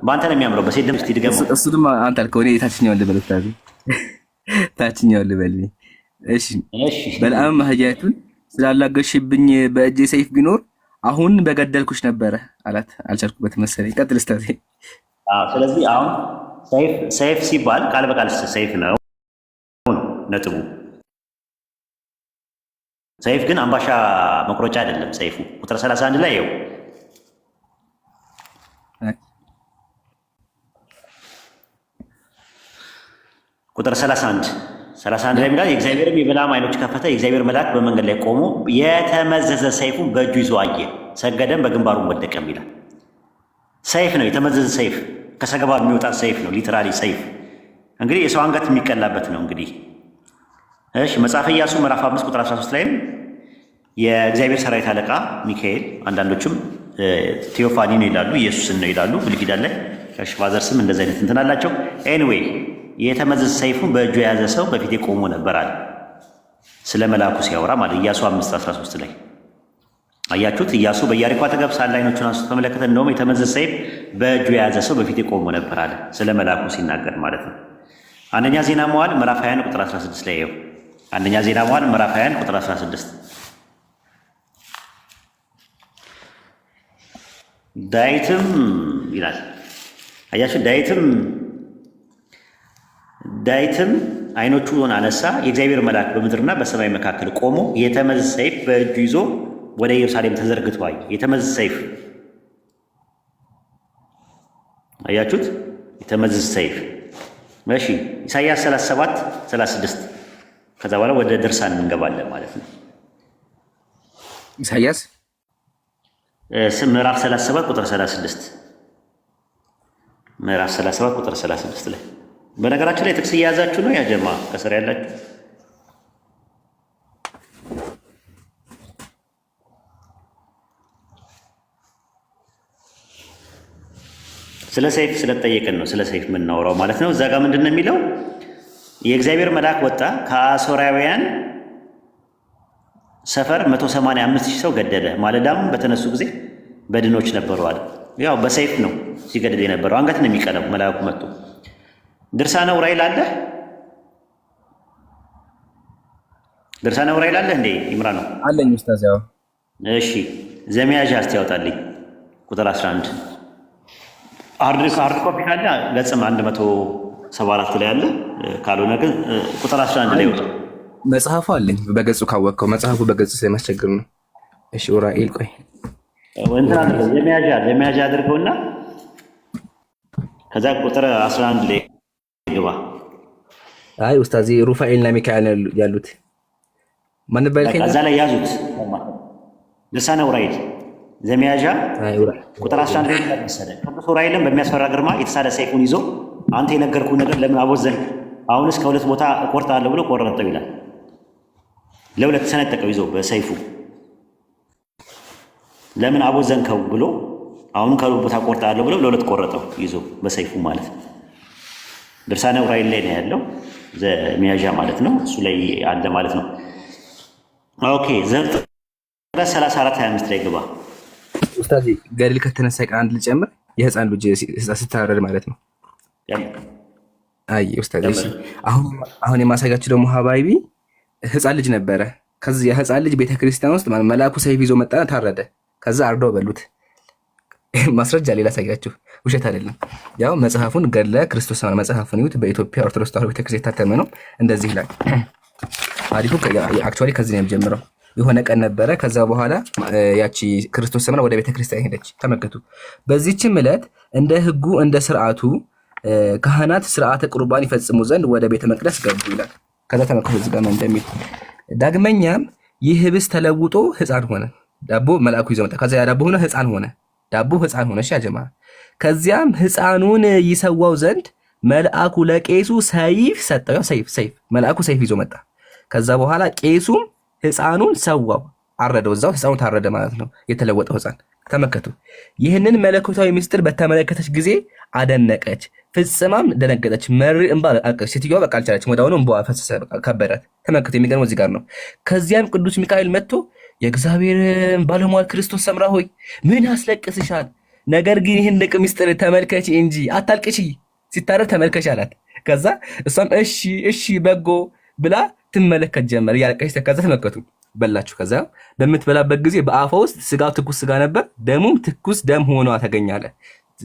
በአንተ ነው የሚያምረው። በሴት ድምፅ ድገመው። እሱ ድማ አንተ አልከው፣ እኔ ታችኛውን ልበል፣ ታችኛውን ልበል። እሺ በለዓምም አህያይቱን ስላላገሽብኝ በእጄ ሰይፍ ቢኖር አሁን በገደልኩሽ ነበረ አላት። አልቻልኩበት መሰለኝ። ቀጥል እስታዜ። ስለዚህ አሁን ሰይፍ ሲባል ቃል በቃል ሰይፍ ነው ነጥቡ። ሰይፍ ግን አምባሻ መቁረጫ አይደለም። ሰይፉ ቁጥር 31 ላይ ይኸው ቁጥር 31 31 ላይ ይላል የእግዚአብሔርም የበለዓም ዓይኖች ከፈተ፣ የእግዚአብሔር መልአክ በመንገድ ላይ ቆሞ የተመዘዘ ሰይፉን በእጁ ይዞ አየ፣ ሰገደም፣ በግንባሩም ወደቀም ይላል። ሰይፍ ነው፣ የተመዘዘ ሰይፍ ከሰገባ የሚወጣ ሰይፍ ነው። Literally ሰይፍ እንግዲህ የሰው አንገት የሚቀላበት ነው። እንግዲህ እሺ መጽሐፈ ኢያሱ ምዕራፍ 5 ቁጥር 13 ላይም የእግዚአብሔር ሰራዊት አለቃ ሚካኤል፣ አንዳንዶችም theophany ነው ይላሉ፣ ኢየሱስን ነው ይላሉ። ብሉይ ኪዳን ላይ እሺ father ስም እንደዚህ አይነት እንትን አላቸው። Anyway የተመዘዘ ሰይፉን በእጁ የያዘ ሰው በፊቴ ቆሞ ነበር አለ። ስለ መልአኩ ሲያወራ ማለት ኢያሱ 5:13 ላይ አያችሁት። ኢያሱ በኢያሪኮ አጠገብ ሳለ ዓይኖቹን አንስቶ ተመለከተ፣ እንደውም የተመዘዘ ሰይፍ በእጁ የያዘ ሰው በፊቴ ቆሞ ነበር አለ። ስለ መልአኩ ሲናገር ማለት ነው። አንደኛ ዜና መዋዕል ምዕራፍ 21 ቁጥር 16 ላይ ይኸው። አንደኛ ዜና መዋዕል ምዕራፍ 21 ቁጥር 16 ዳዊትም ይላል። አያችሁ ዳዊትም ዓይኖቹን አነሳ፣ የእግዚአብሔር መልአክ በምድርና በሰማይ መካከል ቆሞ የተመዘዘ ሰይፍ በእጁ ይዞ ወደ ኢየሩሳሌም ተዘርግቶ አየ። የተመዘዘ ሰይፍ አያችሁት? የተመዘዘ ሰይፍ። እሺ ኢሳይያስ 37 36 ከዛ በኋላ ወደ ድርሳን እንገባለን ማለት ነው። ኢሳይያስ ምዕራፍ 37 ቁጥር 36 ምዕራፍ 37 ቁጥር 36 ላይ በነገራችን ላይ ጥቅስ እየያዛችሁ ነው ያጀማ ከስር ያላችሁ ስለ ሰይፍ ስለጠየቅን ነው ስለ ሰይፍ የምናወራው ማለት ነው። እዛ ጋር ምንድን ነው የሚለው? የእግዚአብሔር መልአክ ወጣ ከአሦራውያን ሰፈር 185 ሺህ ሰው ገደለ። ማለዳም በተነሱ ጊዜ በድኖች ነበሩ አለ። ያው በሰይፍ ነው ሲገድል የነበረው፣ አንገት ነው የሚቀለው መልአኩ መጥቶ። ድርሳነ ዑራኤል አለ፣ ድርሳነ ዑራኤል አለ እንዴ? ይምራ ነው አለኝ ኡስታዝ። ያው እሺ፣ ዘሚያዣ እስቲ ያውጣልኝ ቁጥር 11 hard copy ካለ ገጽም 174 ላይ አለ። ካልሆነ ግን ቁጥር 11 ላይ ይወጣል። መጽሐፉ አለኝ በገጹ ካወቅከው፣ መጽሐፉ በገጹ ስለሚያስቸግር ነው። እሺ ኡራኤል ቆይ እንትን አድርገው የመያዣ አድርገውና ከዛ ቁጥር 11 ላይ ግባ። አይ ኡስታዚ ሩፋኤልና ሚካኤል ያሉት ማን ነበር ያልከኝ? እዛ ላይ ያዙት። ድርሳነ ኡራኤል ዘመያዣ ቁጥር 11 ላይ መሰለህ። ቅዱስ ኡራኤልም በሚያስፈራ ግርማ የተሳለ ሰይፉን ይዞ አንተ የነገርኩህ ነገር ለምን አቦዘንክ? አሁንስ ከሁለት ቦታ እቆርጥሃለሁ ብሎ ቆረጠው ይላል። ለሁለት ሰነጠቀው ይዞ በሰይፉ። ለምን አቦዘንከው ብሎ አሁን ከሁለት ቦታ እቆርጥሃለሁ ብሎ ለሁለት ቆረጠው ይዞ በሰይፉ ማለት ነው። ድርሳነ ዑራኤል ላይ ነው ያለው፣ ዘመያዣ ማለት ነው። እሱ ላይ አለ ማለት ነው። Okay ዘፍጥረት 34 25 ላይ ግባ። ኡስታዚ ገድል ከተነሳ ቀን አንድ ልጨምር፣ የህፃን ልጅ ስታረድ ማለት ነው። አይ ኡስታዚ፣ እሺ አሁን የማሳያችሁ ደግሞ حبايبي ህፃን ልጅ ነበረ። ከዚህ የህፃን ልጅ ቤተክርስቲያን ውስጥ መልአኩ ሰይፍ ይዞ መጣና ታረደ። ከዛ አርደው በሉት። ማስረጃ ሌላ ሳያችሁ፣ ውሸት አይደለም። ያው መጽሐፉን ገድለ ክርስቶስ መጽሐፉን ይዩት። በኢትዮጵያ ኦርቶዶክስ ተዋሕዶ ቤተክርስቲያን የታተመ ነው። እንደዚህ ይላል ታሪኩ። Actually ከዚህ ነው የሚጀምረው። የሆነ ቀን ነበረ። ከዛ በኋላ ያቺ ክርስቶስ ሰምራ ወደ ቤተክርስቲያን ሄደች። ተመልከቱ። በዚህችም ዕለት እንደ ህጉ እንደ ስርዓቱ ካህናት ስርዓተ ቁርባን ይፈጽሙ ዘንድ ወደ ቤተ መቅደስ ገቡ ይላል። ከዛ ተመልከቱ እዚህ ጋር ምን እንደሚል፣ ዳግመኛም ይህ ህብስት ተለውጦ ህፃን ሆነ። ዳቦ መልአኩ ይዞ መጣ። ከዛ ያ ዳቦ ሆነ ህፃን ሆነ። ዳቦ ህፃን ሆነ። እሺ ያጀማ። ከዚያም ህፃኑን ይሰዋው ዘንድ መልአኩ ለቄሱ ሰይፍ ሰጠው። ያው ሰይፍ ሰይፍ መልአኩ ሰይፍ ይዞ መጣ። ከዛ በኋላ ቄሱም ህፃኑን ሰዋው፣ አረደው። እዛው ህፃኑ ታረደ ማለት ነው፣ የተለወጠው ህፃን። ተመከቱ። ይህንን መለኮታዊ ምስጢር በተመለከተች ጊዜ አደነቀች፣ ፍጽማም ደነገጠች። መሪ እንባ አለቀሰች። ሴትዮዋ በቃ አልቻለችም። ወዲያውኑ እንባዋ ፈሰሰ፣ ከበዳት። ተመከቱ። የሚገርመው እዚህ ጋር ነው። ከዚያም ቅዱስ ሚካኤል መጥቶ የእግዚአብሔር ባለሟል ክርስቶስ ሰምራ ሆይ ምን ያስለቅስሻል? ነገር ግን ይህን ድንቅ ምስጢር ተመልከች እንጂ አታልቅሺ፣ ሲታረድ ተመልከች አላት። ከዛ እሷም እሺ እሺ በጎ ብላ ትመለከት ጀመር እያለቀሰች። ከዛ ተመልከቱ በላችሁ። ከዛ በምትበላበት ጊዜ በአፏ ውስጥ ስጋው ትኩስ ስጋ ነበር፣ ደሙም ትኩስ ደም ሆኖ ተገኛለ።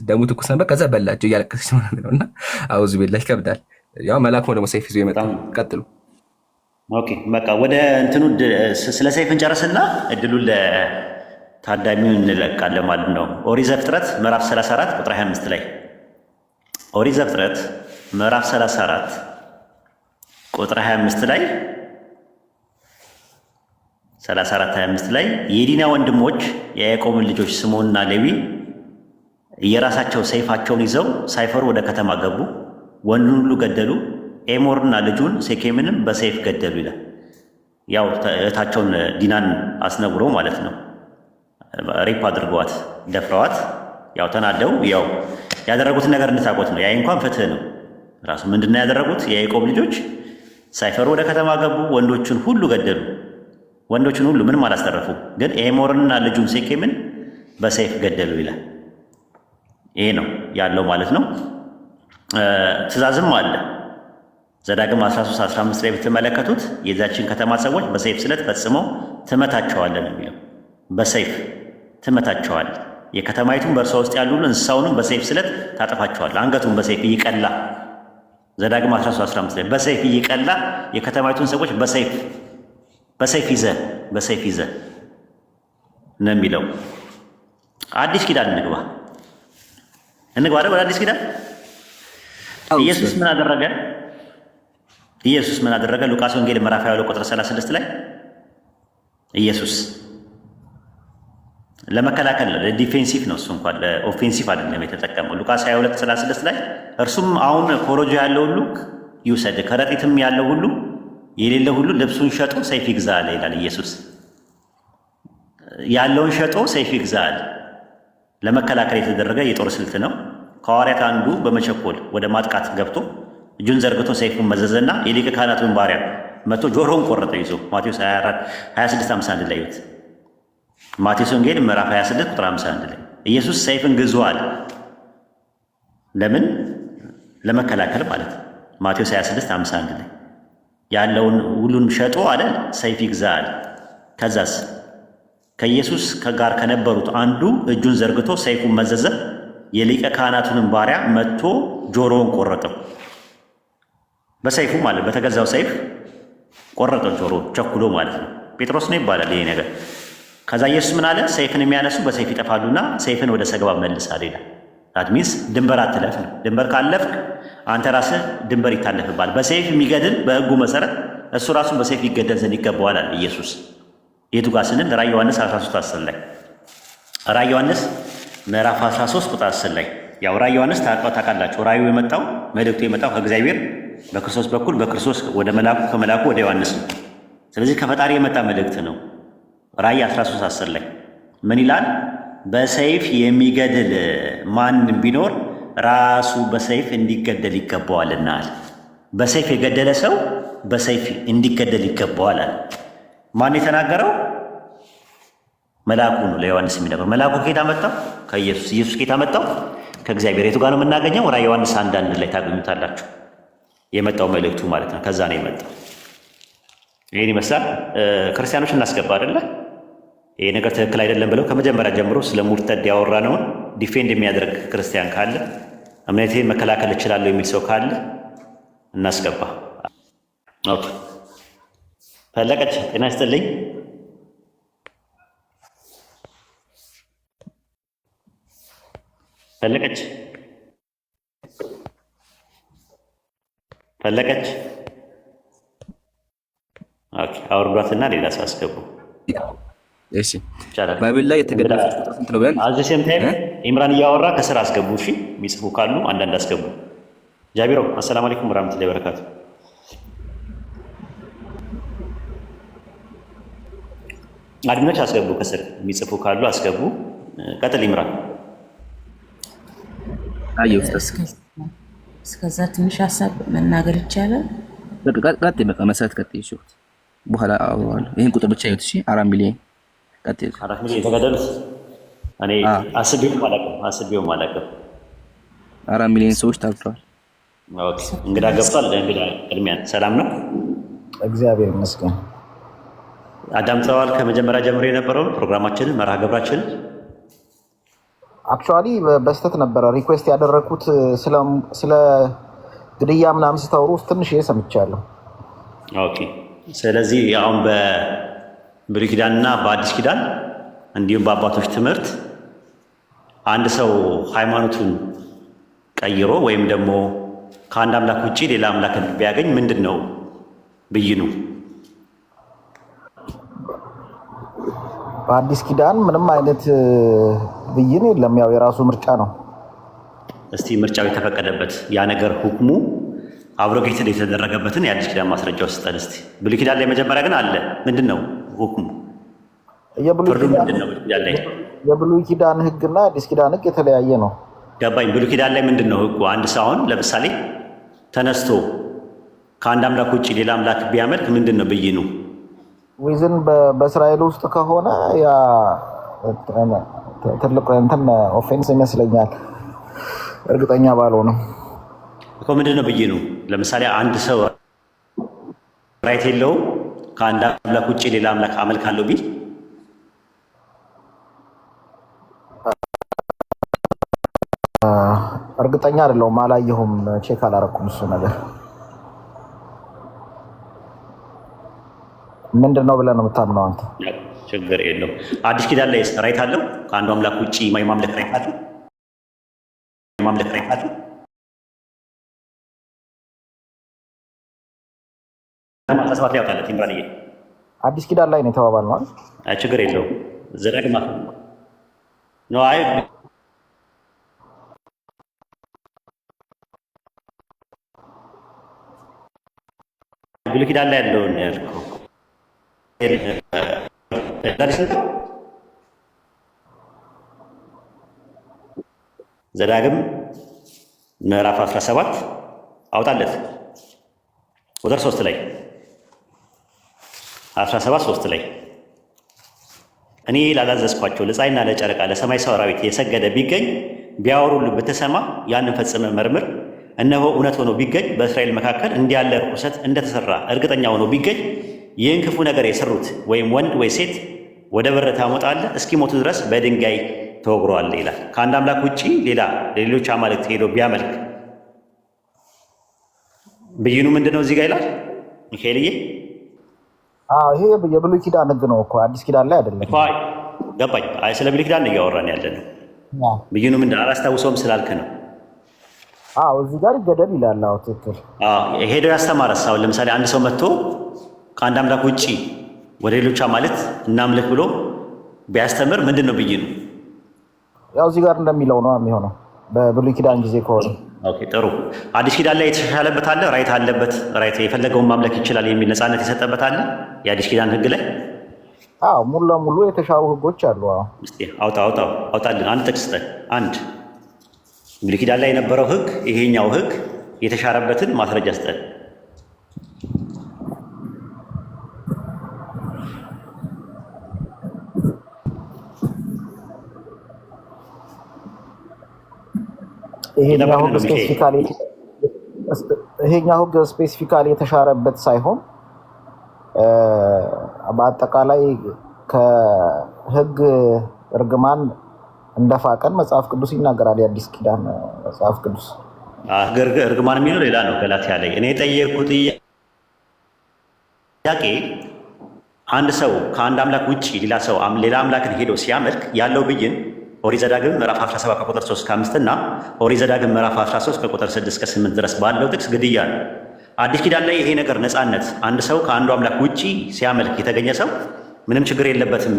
ደሙ ትኩስ ነበር። ከዛ በላቸው እያለቀሰች ማለት ነው። እና أعوذ بالله ይከብዳል። ያው መልአክ ደግሞ ሰይፍ ይዞ ይመጣል። ቀጥሉ። Okay በቃ ወደ እንትኑ ስለ ሰይፍ እንጨርስና እድሉን ለታዳሚው እንለቃለን ማለት ነው። ኦሪት ዘፍጥረት ምዕራፍ 34 ቁጥር 25 ላይ፣ ኦሪት ዘፍጥረት ምዕራፍ 34 ቁጥር 25 ላይ፣ 34 25 ላይ የዲና ወንድሞች የያዕቆብን ልጆች ስምዖንና ሌዊ የራሳቸው ሰይፋቸውን ይዘው ሳይፈሩ ወደ ከተማ ገቡ፣ ወንዱን ሁሉ ገደሉ፣ ኤሞርና ልጁን ሴኬምንም በሰይፍ ገደሉ ይላል። ያው እህታቸውን ዲናን አስነውረው ማለት ነው። Rape አድርገዋት ደፍረዋት፣ ያው ተናደው ያው ያደረጉትን ነገር እንድታውቁት ነው። ያ እንኳን ፍትህ ነው ራሱ። ምንድነው ያደረጉት? የያዕቆብ ልጆች ሳይፈሩ ወደ ከተማ ገቡ፣ ወንዶቹን ሁሉ ገደሉ። ወንዶቹን ሁሉ ምንም አላስተረፉ። ግን ኤሞርንና ልጁን ሴኬምን በሰይፍ ገደሉ ይላል። ይሄ ነው ያለው ማለት ነው። ትእዛዝም አለ። ዘዳግም 13 15 ላይ ብትመለከቱት የዛችን ከተማ ሰዎች በሰይፍ ስለት ፈጽመው ትመታቸዋለህ ነው የሚለው። በሰይፍ ትመታቸዋለህ። የከተማይቱን በእርሷ ውስጥ ያሉ ሁሉ እንስሳውንም በሰይፍ ስለት ታጠፋቸዋለህ። አንገቱን በሰይፍ እየቀላ፣ ዘዳግም 13 15 ላይ በሰይፍ እየቀላ የከተማይቱን ሰዎች በሰይፍ ይዘህ ነው የሚለው። አዲስ ኪዳን እንግባ እንግባ ወደ አዲስ ኪዳን። ኢየሱስ ምን አደረገ? ኢየሱስ ምን አደረገ? ሉቃስ ወንጌል ምዕራፍ 22 ቁጥር 36 ላይ ኢየሱስ ለመከላከል ነው፣ ለ defensive ነው እሱ እንኳን ለ offensive አይደለም የተጠቀመው። ሉቃስ 22 36 ላይ እርሱም አሁን ኮረጆ ያለው ሁሉ ይውሰድ፣ ከረጢትም ያለው ሁሉ፣ የሌለ ሁሉ ልብሱን ሸጦ ሰይፍ ይግዛ አለ ይላል። ኢየሱስ ያለውን ሸጦ ሰይፍ ይግዛ አለ። ለመከላከል የተደረገ የጦር ስልት ነው። ከሐዋርያት አንዱ በመቸኮል ወደ ማጥቃት ገብቶ እጁን ዘርግቶ ሰይፉን መዘዘና የሊቀ ካህናቱን ባሪያ መቶ ጆሮውን ቆረጠ ይዞ። ማቴዎስ 26 51 ላይ ይዩት። ማቴዎስ ወንጌል ምዕራፍ 26 ቁጥር 51 ላይ ኢየሱስ ሰይፍን ግዙ አለ። ለምን? ለመከላከል ማለት ነው። ማቴዎስ 26 51 ላይ ያለውን ሁሉንም ሸጦ አለ ሰይፍ ይግዛ አለ። ከዛስ ከኢየሱስ ጋር ከነበሩት አንዱ እጁን ዘርግቶ ሰይፉን መዘዘ፣ የሊቀ ካህናቱንም ባሪያ መትቶ ጆሮውን ቆረጠው። በሰይፉ ማለት በተገዛው ሰይፍ ቆረጠው ጆሮ ቸኩሎ ማለት ነው። ጴጥሮስ ነው ይባላል ይሄ ነገር። ከዛ ኢየሱስ ምን አለ? ሰይፍን የሚያነሱ በሰይፍ ይጠፋሉና ሰይፍን ወደ ሰገባ መልሳል ይላል። That means ድንበር አትለፍ ነው። ድንበር ካለፍክ አንተ ራስህ ድንበር ይታለፍብሃል። በሰይፍ የሚገድል በሕጉ መሰረት እሱ ራሱን በሰይፍ ይገደል ዘንድ ይገባዋል አለ ኢየሱስ። የቱ ጋር ስንል ራዕይ ዮሐንስ 13 10 ላይ፣ ራዕይ ዮሐንስ ምዕራፍ 13 ቁጥር 10 ላይ። ያው ራዕይ ዮሐንስ ታውቃላችሁ። ራእዩ የመጣው፣ መልእክቱ የመጣው ከእግዚአብሔር በክርስቶስ በኩል፣ በክርስቶስ ወደ መላኩ፣ ከመላኩ ወደ ዮሐንስ ነው። ስለዚህ ከፈጣሪ የመጣ መልእክት ነው። ራእይ 13 10 ላይ ምን ይላል? በሰይፍ የሚገድል ማንም ቢኖር ራሱ በሰይፍ እንዲገደል ይገባዋልና አለ። በሰይፍ የገደለ ሰው በሰይፍ እንዲገደል ይገባዋል አለ። ማን የተናገረው? መልአኩ ነው ለዮሐንስ የሚነግረው። መልአኩ ከየት አመጣው? ከኢየሱስ። ኢየሱስ ከየት አመጣው? ከእግዚአብሔር። የቱ ጋር ነው የምናገኘው? ራዕይ ዮሐንስ 1:1 ላይ ታገኙታላችሁ። የመጣው መልእክቱ ማለት ነው። ከዛ ነው የመጣው። ይህን ይመስላል። ክርስቲያኖች እናስገባ አይደለ? ይሄ ነገር ትክክል አይደለም ብለው ከመጀመሪያ ጀምሮ ስለ ሙርተድ ያወራነውን defend የሚያደርግ ክርስቲያን ካለ፣ እምነቴን መከላከል እችላለሁ የሚል ሰው ካለ እናስገባ። Okay። ፈለቀች፣ ጤና ይስጥልኝ። ፈለቀች፣ ፈለቀች። Okay፣ አውርዷትና ሌላ ሰው አስገቡ። እሺ። ይቻላል። Bible ላይ የተገደሉት ቁጥር ስንት ነው ብለን At the same time ኢምራን እያወራ ከስር አስገቡ። እሺ፣ የሚጽፉ ካሉ አንዳንድ አስገቡ። ጃቢሮ፣ አሰላሙ አለይኩም ወራህመቱላሂ ወበረካቱ። Admin ኦች አስገቡ፣ ከስር የሚጽፉ ካሉ አስገቡ። ቀጥል ኢምራን። አየሁ ኡስታዝ። እስከዛ ትንሽ ሀሳብ መናገር ይቻላል? በቃ ቀጥይ፣ በቃ መሰረት ቀጥይ። እሺ በኋላ አወራለሁ። ይሄን ቁጥር ብቻ ይሁት። እሺ፣ 4 ሚሊዮን፣ ቀጥይ። 4 ሚሊዮን የተገደሉት እኔ አስቤውም አላውቅም፣ አስቤውም አላውቅም። 4 ሚሊዮን ሰዎች ታርደዋል። Okay፣ እንግዳ ገብቷል። እንግዳ ቅድሚያ ሰላም ነው? እግዚአብሔር ይመስገን። አዳምጠዋል? ከመጀመሪያ ጀምሮ የነበረውን ፕሮግራማችንን፣ መርሃ ግብራችንን? Actually በስህተት ነበረ request ያደረግኩት። ስለ ግድያ ምናምን ስታወሩ ትንሽ ሰምቻለሁ። Okay። ስለዚህ አሁን በብሉይ ኪዳንና በአዲስ ኪዳን እንዲሁም በአባቶች ትምህርት አንድ ሰው ሃይማኖቱን ቀይሮ ወይም ደግሞ ከአንድ አምላክ ውጭ ሌላ አምላክን ቢያገኝ ምንድን ነው ብይኑ? በአዲስ ኪዳን ምንም አይነት ብይን የለም። ያው የራሱ ምርጫ ነው። እስቲ ምርጫው የተፈቀደበት ያ ነገር ሁክሙ abrogated የተደረገበትን የአዲስ ኪዳን ማስረጃ ስጠን እስቲ። ብሉይ ኪዳን ላይ መጀመሪያ ግን አለ። ምንድን ነው ሁክሙ? ፍርዱ ምንድን ነው? ብሉይ ኪዳን ላይ? የብሉይ ኪዳን ሕግና የአዲስ ኪዳን ሕግ የተለያየ ነው። ገባኝ። ብሉይ ኪዳን ላይ ምንድን ነው ህጉ? አንድ ሰው አሁን ለምሳሌ ተነስቶ ከአንድ አምላክ ውጭ ሌላ አምላክ ቢያመልክ ምንድን ነው ብይኑ? Within በእስራኤል ውስጥ ከሆነ ያ ትልቅ እንትን offense ይመስለኛል፣ እርግጠኛ ባልሆንም። እኮ ምንድን ነው ብይኑ? ለምሳሌ አንድ ሰው right የለውም ከአንድ አምላክ ውጭ ሌላ አምላክ አመልካለሁ ቢል? እርግጠኛ አይደለሁም፣ አላየሁም፣ check አላረኩም። እሱ ነገር ምንድን ነው ብለህ ነው የምታምነው አንተ? ችግር የለውም። አዲስ ኪዳን ላይ right አለው? ከአንዱ አምላክ ውጭ የማምለክ right አለው? የማምለክ right አለው? 17 ላይ ያውጣለት ኢምራንዬ። አዲስ ኪዳን ላይ ነው የተባባልነው አይደል? አይ ችግር የለውም። ዘዳግም ነው። አይ ብሉይ ኪዳን ላይ ያለውን ያልከው። ዘዳግም ምዕራፍ 17 አውጣለት ቁጥር 3 ላይ፣ 17 3 ላይ፣ እኔ ላላዘዝኳቸው ለፀሐይና ለጨረቃ ለሰማይ ሰራዊት የሰገደ ቢገኝ ቢያወሩልህ ብትሰማ ያንን ፈጽመህ መርምር። እነሆ እውነት ሆኖ ቢገኝ፣ በእስራኤል መካከል እንዲህ ያለ ርኩሰት እንደተሰራ እርግጠኛ ሆኖ ቢገኝ፣ ይህን ክፉ ነገር የሰሩት ወይም ወንድ ወይ ሴት ወደ በር ታመጣለህ፣ እስኪሞቱ ድረስ በድንጋይ ተወግረዋል ይላል። ከአንድ አምላክ ውጭ ሌላ ለሌሎች አማልክት ሄዶ ቢያመልክ ብይኑ ምንድን ነው እዚህ ጋር ይላል ሚካኤልዬ? አዎ፣ ይሄ የብሉይ ኪዳን ህግ ነው እኮ፣ አዲስ ኪዳን ላይ አይደለም። እኮ ገባኝ። አይ ስለ ብሉይ ኪዳን ነው እያወራን ያለ ነው። ብይኑ ምንድን አላስታውሰውም ስላልክ ነው። አዎ፣ እዚህ ጋር ይገደል ይላል። አዎ ትክክል። ሄደው ያስተማረስ አሁን ለምሳሌ አንድ ሰው መጥቶ ከአንድ አምላክ ውጪ ወደ ሌሎች አማልክት እናምልክ ብሎ ቢያስተምር ምንድን ነው ብይኑ? ያው እዚህ ጋር እንደሚለው ነው የሚሆነው በብሉይ ኪዳን ጊዜ ከሆነ። Okay ጥሩ። አዲስ ኪዳን ላይ የተሻሻለበት አለ፣ right አለበት፣ right የፈለገውን ማምለክ ይችላል የሚል ነፃነት የሰጠበት አለ የአዲስ ኪዳን ህግ ላይ? አዎ፣ ሙሉ ለሙሉ የተሻሩ ህጎች አሉ። አዎ። እስኪ አውጣ አውጣ አውጣልን፣ አንድ ጥቅስ ስጠን። አንድ ብሉይ ኪዳን ላይ የነበረው ህግ ይሄኛው ህግ የተሻረበትን ማስረጃ ስጠን። ይሄኛው ህግ specifically የተሻረበት ሳይሆን በአጠቃላይ ከህግ እርግማን እንደፋቀን መጽሐፍ ቅዱስ ይናገራል። የአዲስ ኪዳን መጽሐፍ ቅዱስ እርግማን የሚለው ሌላ ነው። ገላትያ ላይ እኔ የጠየኩት ጥያቄ አንድ ሰው ከአንድ አምላክ ውጭ ሌላ ሰው ሌላ አምላክን ሄዶ ሲያመልክ ያለው ብይን ኦሪት ዘዳግም ምዕራፍ 17 ከቁጥር 3 እስከ 5 እና ኦሪት ዘዳግም ምዕራፍ 13 ከቁጥር 6 እስከ 8 ድረስ ባለው ጥቅስ ግድያ ነው። አዲስ ኪዳን ላይ ይሄ ነገር ነፃነት፣ አንድ ሰው ከአንዱ አምላክ ውጭ ሲያመልክ የተገኘ ሰው ምንም ችግር የለበትም፣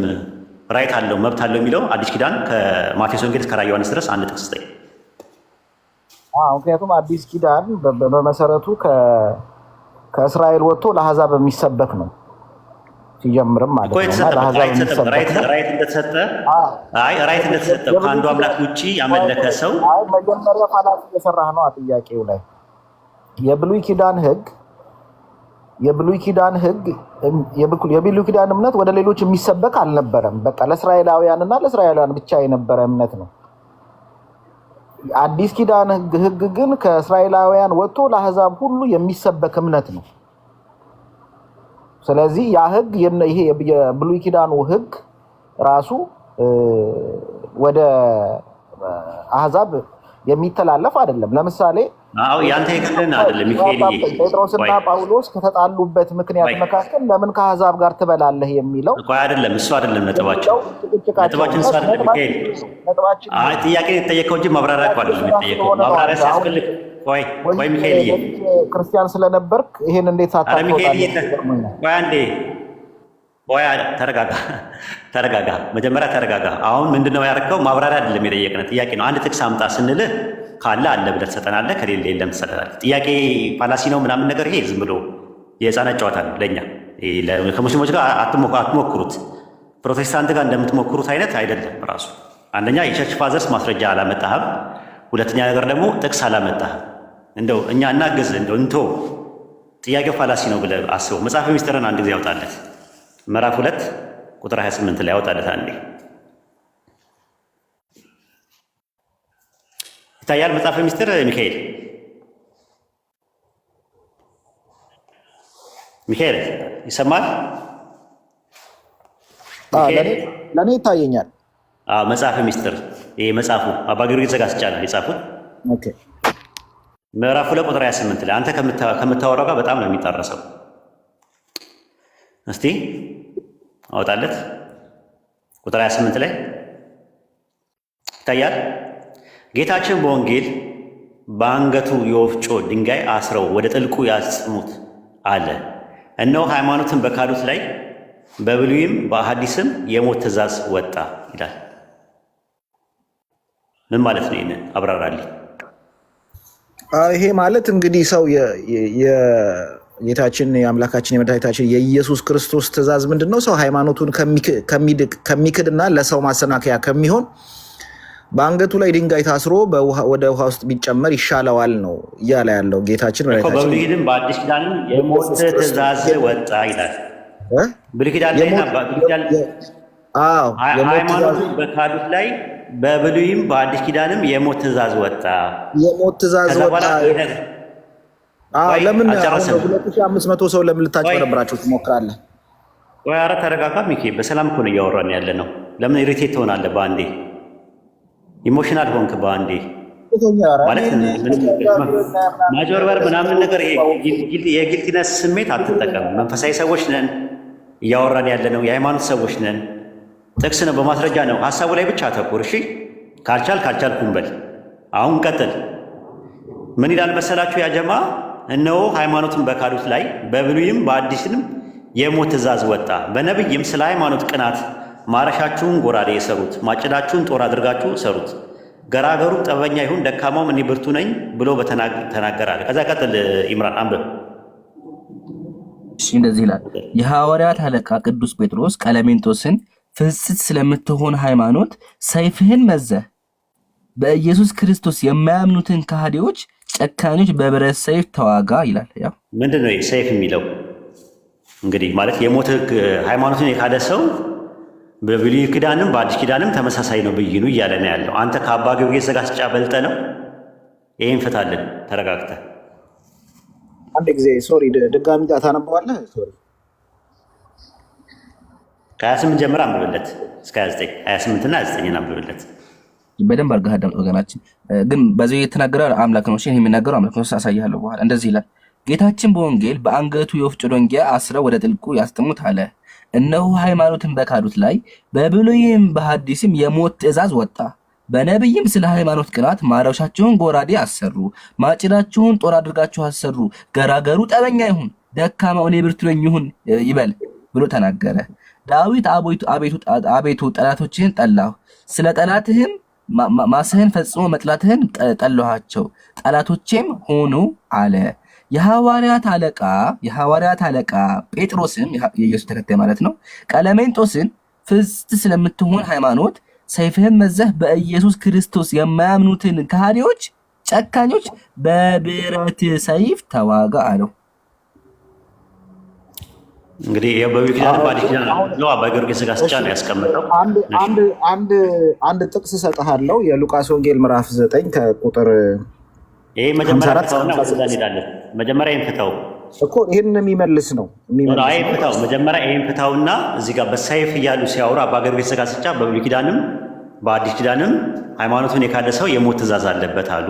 right አለው፣ መብት አለው የሚለው አዲስ ኪዳን ከማቴዎስ ወንጌል እስከ ራዕየ ዮሐንስ ድረስ አንድ ጥቅስ ስጠኝ። ምክንያቱም አዲስ ኪዳን በመሰረቱ ከእስራኤል ወጥቶ ለአሕዛብ የሚሰበክ ነው ሲጀምርም ማለት ነው። Right እንደተሰጠ፣ አይ right እንደተሰጠ ከአንዱ አምላክ ውጭ ያመለከ ሰው። መጀመሪያ fallacy እየሰራህ ነው ጥያቄው ላይ። የብሉይ ኪዳን ህግ፣ የብሉይ ኪዳን እምነት ወደ ሌሎች የሚሰበክ አልነበረም። በቃ ለእስራኤላውያን እና ለእስራኤላውያን ብቻ የነበረ እምነት ነው። አዲስ ኪዳን ህግ ግን ከእስራኤላውያን ወጥቶ ለአሕዛብ ሁሉ የሚሰበክ እምነት ነው። ስለዚህ ያ ህግ፣ ይሄ የብሉይ ኪዳኑ ህግ ራሱ ወደ አሕዛብ የሚተላለፍ አይደለም። ለምሳሌ ያንተ የግልን አይደለም ሚካኤል። ጴጥሮስና ጳውሎስ ከተጣሉበት ምክንያት መካከል ለምን ከአሕዛብ ጋር ትበላለህ የሚለው ቆይ፣ አይደለም፣ እሱ አይደለም ነጥባችን። ነጥባችን እሱ አይደለም ሚካኤል። አይ ጥያቄ የተጠየቀው እንጂ ማብራሪያ እኮ አይደለም የተጠየቀው። ማብራሪያ ሲያስፈልግ፣ ቆይ ቆይ ሚካኤልዬ፣ ክርስቲያን ስለነበርክ ይሄን እንዴት ኧረ ሚካኤልዬ፣ ቆይ አንዴ፣ ቆይ ተረጋጋ፣ ተረጋጋ። መጀመሪያ ተረጋጋ። አሁን ምንድነው ያደረከው? ማብራሪያ አይደለም የጠየቅነው፣ ጥያቄ ነው። አንድ ጥቅስ አምጣ ስንልህ ካለ አለ ብለህ ትሰጠናለህ፣ ከሌለ የለም ትሰጠናለህ። ጥያቄ fallacy ነው ምናምን ነገር ይሄ ዝም ብሎ የህፃናት ጨዋታ ነው ለእኛ። ከሙስሊሞች ጋር አትሞክሩት። ፕሮቴስታንት ጋር እንደምትሞክሩት አይነት አይደለም ራሱ። አንደኛ የ church fathers ማስረጃ አላመጣህም። ሁለተኛ ነገር ደግሞ ጥቅስ አላመጣህም። እንደው እኛ እናግዝ፣ እንደው እንቶ ጥያቄው fallacy ነው ብለህ አስበው። መጽሐፈ ሚስጥርን አንድ ጊዜ ያውጣለት፣ ምዕራፍ 2 ቁጥር 28 ላይ ያውጣለት አንዴ። ይታያል። መጽሐፈ ሚስጥር፣ ሚካኤል፣ ሚካኤል ይሰማል? ለእኔ ይታየኛል። መጽሐፈ ሚስጥር፣ ይሄ መጽሐፉ አባ ጊዮርጊስ ዘጋስጫ ነው የጻፉት። ምዕራፍ 2 ቁጥር 28 ላይ አንተ ከምታወራው ጋር በጣም ነው የሚጣረሰው። እስቲ አወጣለት፣ ቁጥር 28 ላይ ይታያል። ጌታችን በወንጌል በአንገቱ የወፍጮ ድንጋይ አስረው ወደ ጥልቁ ያስጥሙት አለ። እነሆ ሃይማኖትን በካዱት ላይ በብሉይም በሐዲስም የሞት ትእዛዝ ወጣ ይላል። ምን ማለት ነው? ይህንን አብራራልኝ። ይሄ ማለት እንግዲህ ሰው የጌታችን የአምላካችን የመድኃኒታችን የኢየሱስ ክርስቶስ ትእዛዝ ምንድን ነው? ሰው ሃይማኖቱን ከሚክድና ለሰው ማሰናከያ ከሚሆን በአንገቱ ላይ ድንጋይ ታስሮ ወደ ውሃ ውስጥ ቢጨመር ይሻለዋል ነው እያለ ያለው ጌታችን መድኃኒታችን። በብሉይ በአዲስ ኪዳንም የሞት ትእዛዝ ወጣ ይላል። ብሉይ ኪዳን ላይ ሃይማኖቱን በካዱት ላይ በብሉይም በአዲስ ኪዳንም የሞት ትእዛዝ ወጣ። የሞት ትእዛዝ ወጣ። ለምን 2500 ሰው ለምን ልታጭበረብራቸው ትሞክራለህ? ቆይ ኧረ ተረጋጋ ሚኬ። በሰላም እኮ ነው እያወራን ያለ ነው። ለምን irritate ትሆናለህ? በአንዴ emotional ሆንክ። በአንዴ ማለት ማጭበርበር ምናምን ነገር የ guiltiness ስሜት አትጠቀም። መንፈሳዊ ሰዎች ነን። እያወራን ያለ ነው። የሃይማኖት ሰዎች ነን። ጥቅስ ነው፣ በማስረጃ ነው። ሀሳቡ ላይ ብቻ አተኩር። እሺ፣ ካልቻል ካልቻልኩም በል። አሁን ቀጥል። ምን ይላል መሰላችሁ ያ ጀማ? እነሆ ሃይማኖትን በካዱት ላይ በብሉይም በአዲስንም የሞት ትእዛዝ ወጣ። በነቢይም ስለ ሃይማኖት ቅናት ማረሻችሁን ጎራዴ የሰሩት ማጭዳችሁን ጦር አድርጋችሁ ሰሩት። ገራገሩ ጠበኛ ይሁን ደካማውም እኔ ብርቱ ነኝ ብሎ ተናገራል። ከዛ ቀጥል ኢምራን አንብብ። እሺ እንደዚህ ይላል። የሐዋርያት አለቃ ቅዱስ ጴጥሮስ ቀለሜንጦስን ፍጽት ስለምትሆን ሃይማኖት ሰይፍህን መዘህ በኢየሱስ ክርስቶስ የማያምኑትን ከሃዲዎች ጨካኞች በብረት ሰይፍ ተዋጋ ይላል። ያው ምንድን ነው ሰይፍ የሚለው? እንግዲህ ማለት የሞት ሕግ ሃይማኖትን የካደ ሰው በብሉይ ኪዳንም በአዲስ ኪዳንም ተመሳሳይ ነው ብይኑ እያለ ነው ያለው። አንተ ከአባ ጊዮርጊስ ዘጋስጫ በልጠ ነው። ይህን ፍታልን ተረጋግተህ። አንድ ጊዜ sorry፣ ድጋሚ ታነበዋለህ? Sorry። ከ28 ጀምር አንብብለት እስከ 29፣ 28 እና 29 አንብብለት። በደንብ አድርገህ አዳምጥ ወገናችን። ግን በዚህ የተናገረ አምላክ ነው። እሺ ይሄን የሚናገረው አምላክ ነው። አሳይሃለሁ በኋላ። እንደዚህ ይላል ጌታችን በወንጌል በአንገቱ የወፍጮ ደንጊያ አስረው ወደ ጥልቁ ያስጥሙት አለ። እነሆ ሃይማኖትን በካዱት ላይ በብሉይም በሐዲስም የሞት ትእዛዝ ወጣ። በነቢይም ስለ ሃይማኖት ቅናት ማረሻችሁን ጎራዴ አሰሩ፣ ማጭዳችሁን ጦር አድርጋችሁ አሰሩ። ገራገሩ ጠበኛ ይሁን፣ ደካማው እኔ ብርቱ ነኝ ይሁን ይበል ብሎ ተናገረ። ዳዊት አቤቱ ጠላቶችህን ጠላሁ፣ ስለ ጠላትህም ማስህን ፈጽሞ መጥላትህን ጠላኋቸው፣ ጠላቶቼም ሆኑ አለ። የሐዋርያት አለቃ ጴጥሮስም የኢየሱስ ተከታይ ማለት ነው፣ ቀለሜንጦስን ፍጽት ስለምትሆን ሃይማኖት ሰይፍህን መዘህ በኢየሱስ ክርስቶስ የማያምኑትን ከሃዲዎች ጨካኞች በብረት ሰይፍ ተዋጋ አለው። እንግዲህ ይኸው በብሉይ ኪዳንም በአዲስ ኪዳን ነው አባ ጊዮርጊስ ዘጋስጫ ነው ያስቀመጠው። አንድ ጥቅስ እሰጥሃለሁ። የሉቃስ ወንጌል ምዕራፍ 9 ከቁጥር ይሄ መጀመሪያ 54 ፍታውና ወደዛ እንሄዳለን። መጀመሪያ ይሄን ፍታው እኮ ይህን የሚመልስ ነው የሚመልስ አይ ነው። ፍታው፣ መጀመሪያ ይሄን ፍታውና እዚህ ጋር በሰይፍ እያሉ ሲያወሩ አባ ጊዮርጊስ ዘጋስጫ በብሉይ ኪዳንም በአዲስ ኪዳንም ሃይማኖቱን የካደ ሰው የሞት ትእዛዝ አለበት አሉ።